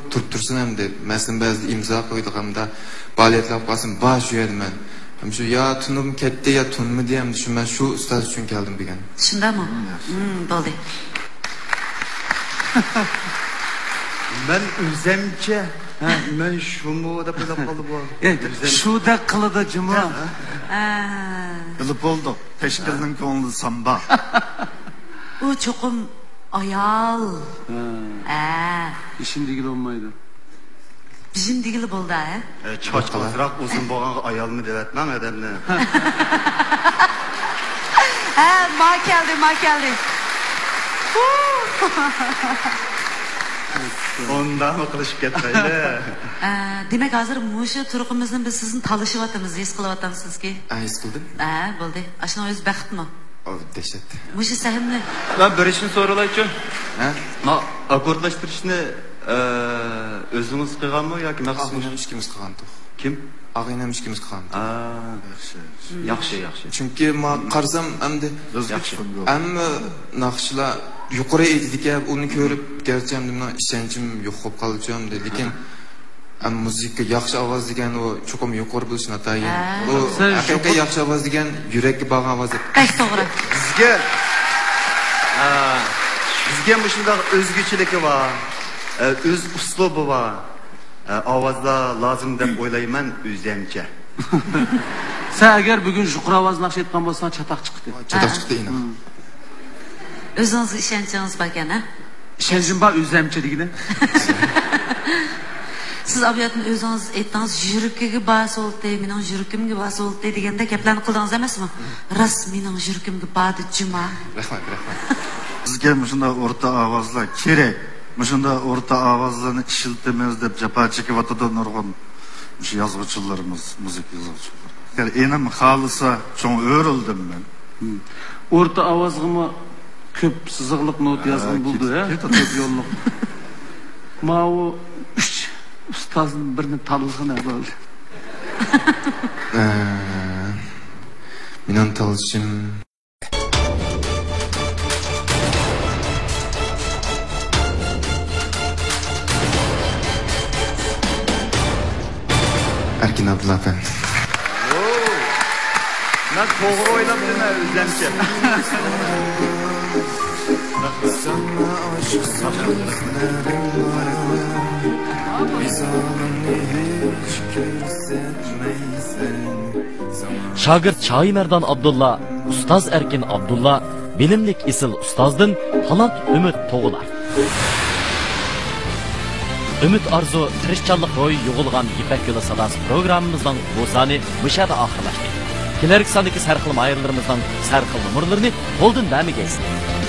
تۇرۇپ تۇرسۇن ئەمدى. مەسىلەن، بەزىدە ئىمزا قويىدىغاندا پائالىيەتلەر قالسىمۇ بار شۇ يەردە مەن. ھەم شۇ يا تونۇپمۇ كەتتى، يا تونۇمىدى، ئەمدى شۇ مەن شۇ ئۇستاز ئۈچۈن كەلدىم بۈگۈن. شۇنداقمۇ؟ مم، بولدى. مەن ئۆزەمچە، ھە، مەن شۇمۇ دەپ ئويلاپ قالدىم بۇ. ئە، ئۆزەم- شۇدەك قىلىدۇ جۇمۇ. ھە. ھە. بىلىپ بولدۇق. تەشكىلنىڭ كۆڭلىدە سامبا. ئۇ چوقۇم ئايال. ھە. ھە. ئىشىم دېگىلى بولمايدۇ. بىزىم دېگىلى بولدى، ھە؟ ئە، چاچ ئازراق ئۇزۇن بولغانغا ئايالمۇ دەۋەتمەڭ ئادەمنى. ھە، ما كەلدى، ما كەلدى. ئۇنداقمۇ قىلىشىپ كەتمەيلى. ئە، دېمەك، ھازىر مۇشۇ تۇرقىمىزدىن بىز سىزنى تالىشىۋاتىمىز، ھېس قىلىۋاتامسىزكى؟ ھە، ھېس قىلدىم. ھە، بولدى. ئاشۇنىڭ ئۆزى بەختمۇ؟ ئو، دەھشەت. مۇشۇ سەھنىنى. مەن بىر ئىشنى سورالايچۇ؟ ھە؟ ما ئاككوردلاشتۇرۇشنى ئە، ئۆزىڭىز قىلغانمۇ ياكى مەخسۇس؟ ئاغىنەم ئىككىمىز قىلغانتۇق. كىم؟ ئاغىنەم ئىككىمىز قىلغانتۇق. ئا. ياخشى. ياخشى، ياخشى. چۈنكى ما قارىسام ئەمدى ياخشى. ھەممە ناخشىلار يۇقىرى ئېيتىدىكەن، ئۇنى كۆرۈپ گەرچە ئەمدى مېنىڭ ئىشەنچىم يوق بولۇپ قالىدۇ ئەمدى، لېكىن ئەمما مۇزىكا، ياخشى ئاۋاز دېگەن ئۇ چوقۇم يۇقىرى بولۇشى ناتايىن. ھە. ئۇ سەن ھەقىقىي يۇقىرى ياخشى ئاۋاز دېگەن يۈرەككە بارغان ئاۋاز دەپ. بەك توغرا. بىزگە، ئە، بىزگە مۇشۇنداق ئۆزگىچىلىكى بار، ئە، ئۆز ئۇسلۇبى بار، ئە، ئاۋازلار لازىم دەپ ئويلايمەن ئۆزەمچە. سەن ئەگەر بۈگۈن يۇقىرى ئاۋاز ناخشا ئېيتقان بولساڭ، چاتاق چىقتى. چاتاق چىقتى، ئىناق. ئۆزىڭىزگە ئىشەنچىڭىز باركەن، ھە؟ ئىشەنچىم بار، ئۆزەمچە دېگىنە. سىز ئابۇياتنى ئۆزىڭىز ئېيتتىڭىز، يۈرىكىگە بارسا بولدى، مېنىڭ يۈرىكىمگە بارسا بولدى دېگەندەك گەپلەرنى قىلدىڭىز ئەمەسمۇ؟ راست، مېنىڭ يۈرىكىمگە باردى جۇما. رەھمەت، رەھمەت. بىزگە مۇشۇنداق ئورتا ئاۋازلار كېرەك. مۇشۇنداق ئورتا ئاۋازلارنى ئىشلىتىمىز دەپ جاپا چېكىۋاتىدۇ نۇرغۇن مۇشۇ يازغۇچىلىرىمىز، مۇزىكا يازغۇچىلىرى. ئەگەر ئىنىم خالىسا، چوڭ ئۆرۈلدۈم مەن. ئورتا ئاۋازغىمۇ كۆپ سىزىقلىق نوتا ھە، يازغىلى بولىدۇ، كېتىپ، ھە؟ كېتىپ. كۆپ يوللۇق. ماۋۇ ئۈچ ئۇستازدىن بىرنى تاللىغىن ئەۋۋەل. ئە، مېنىڭ تاللىشىم. ئەركىن ئابدۇللا ئەپەندى. مەن توغرا ئويلاپتىمەن ئۆزەمچە. شاگىرت شاھىمەردان ئابدۇللا، ئۇستاز ئەركىن ئابدۇللا، بىلىملىك ئېسىل ئۇستازدىن تالانت ئۈمىد تۇغۇلار. ئۈمىد ئارزۇ، تىرىشچانلىق روھى يۇغۇلغان يىپەك يولى ساداسى پروگراممىمىزنىڭ بۇ سانى مۇشۇ يەردە ئاخىرلاشتى. كېلەركى ساندىكى سەرخىل ماھىرلىرىمىزنىڭ سەرخىل نومۇرلىرىنى قولدىن بەرمىگەيسىلەر.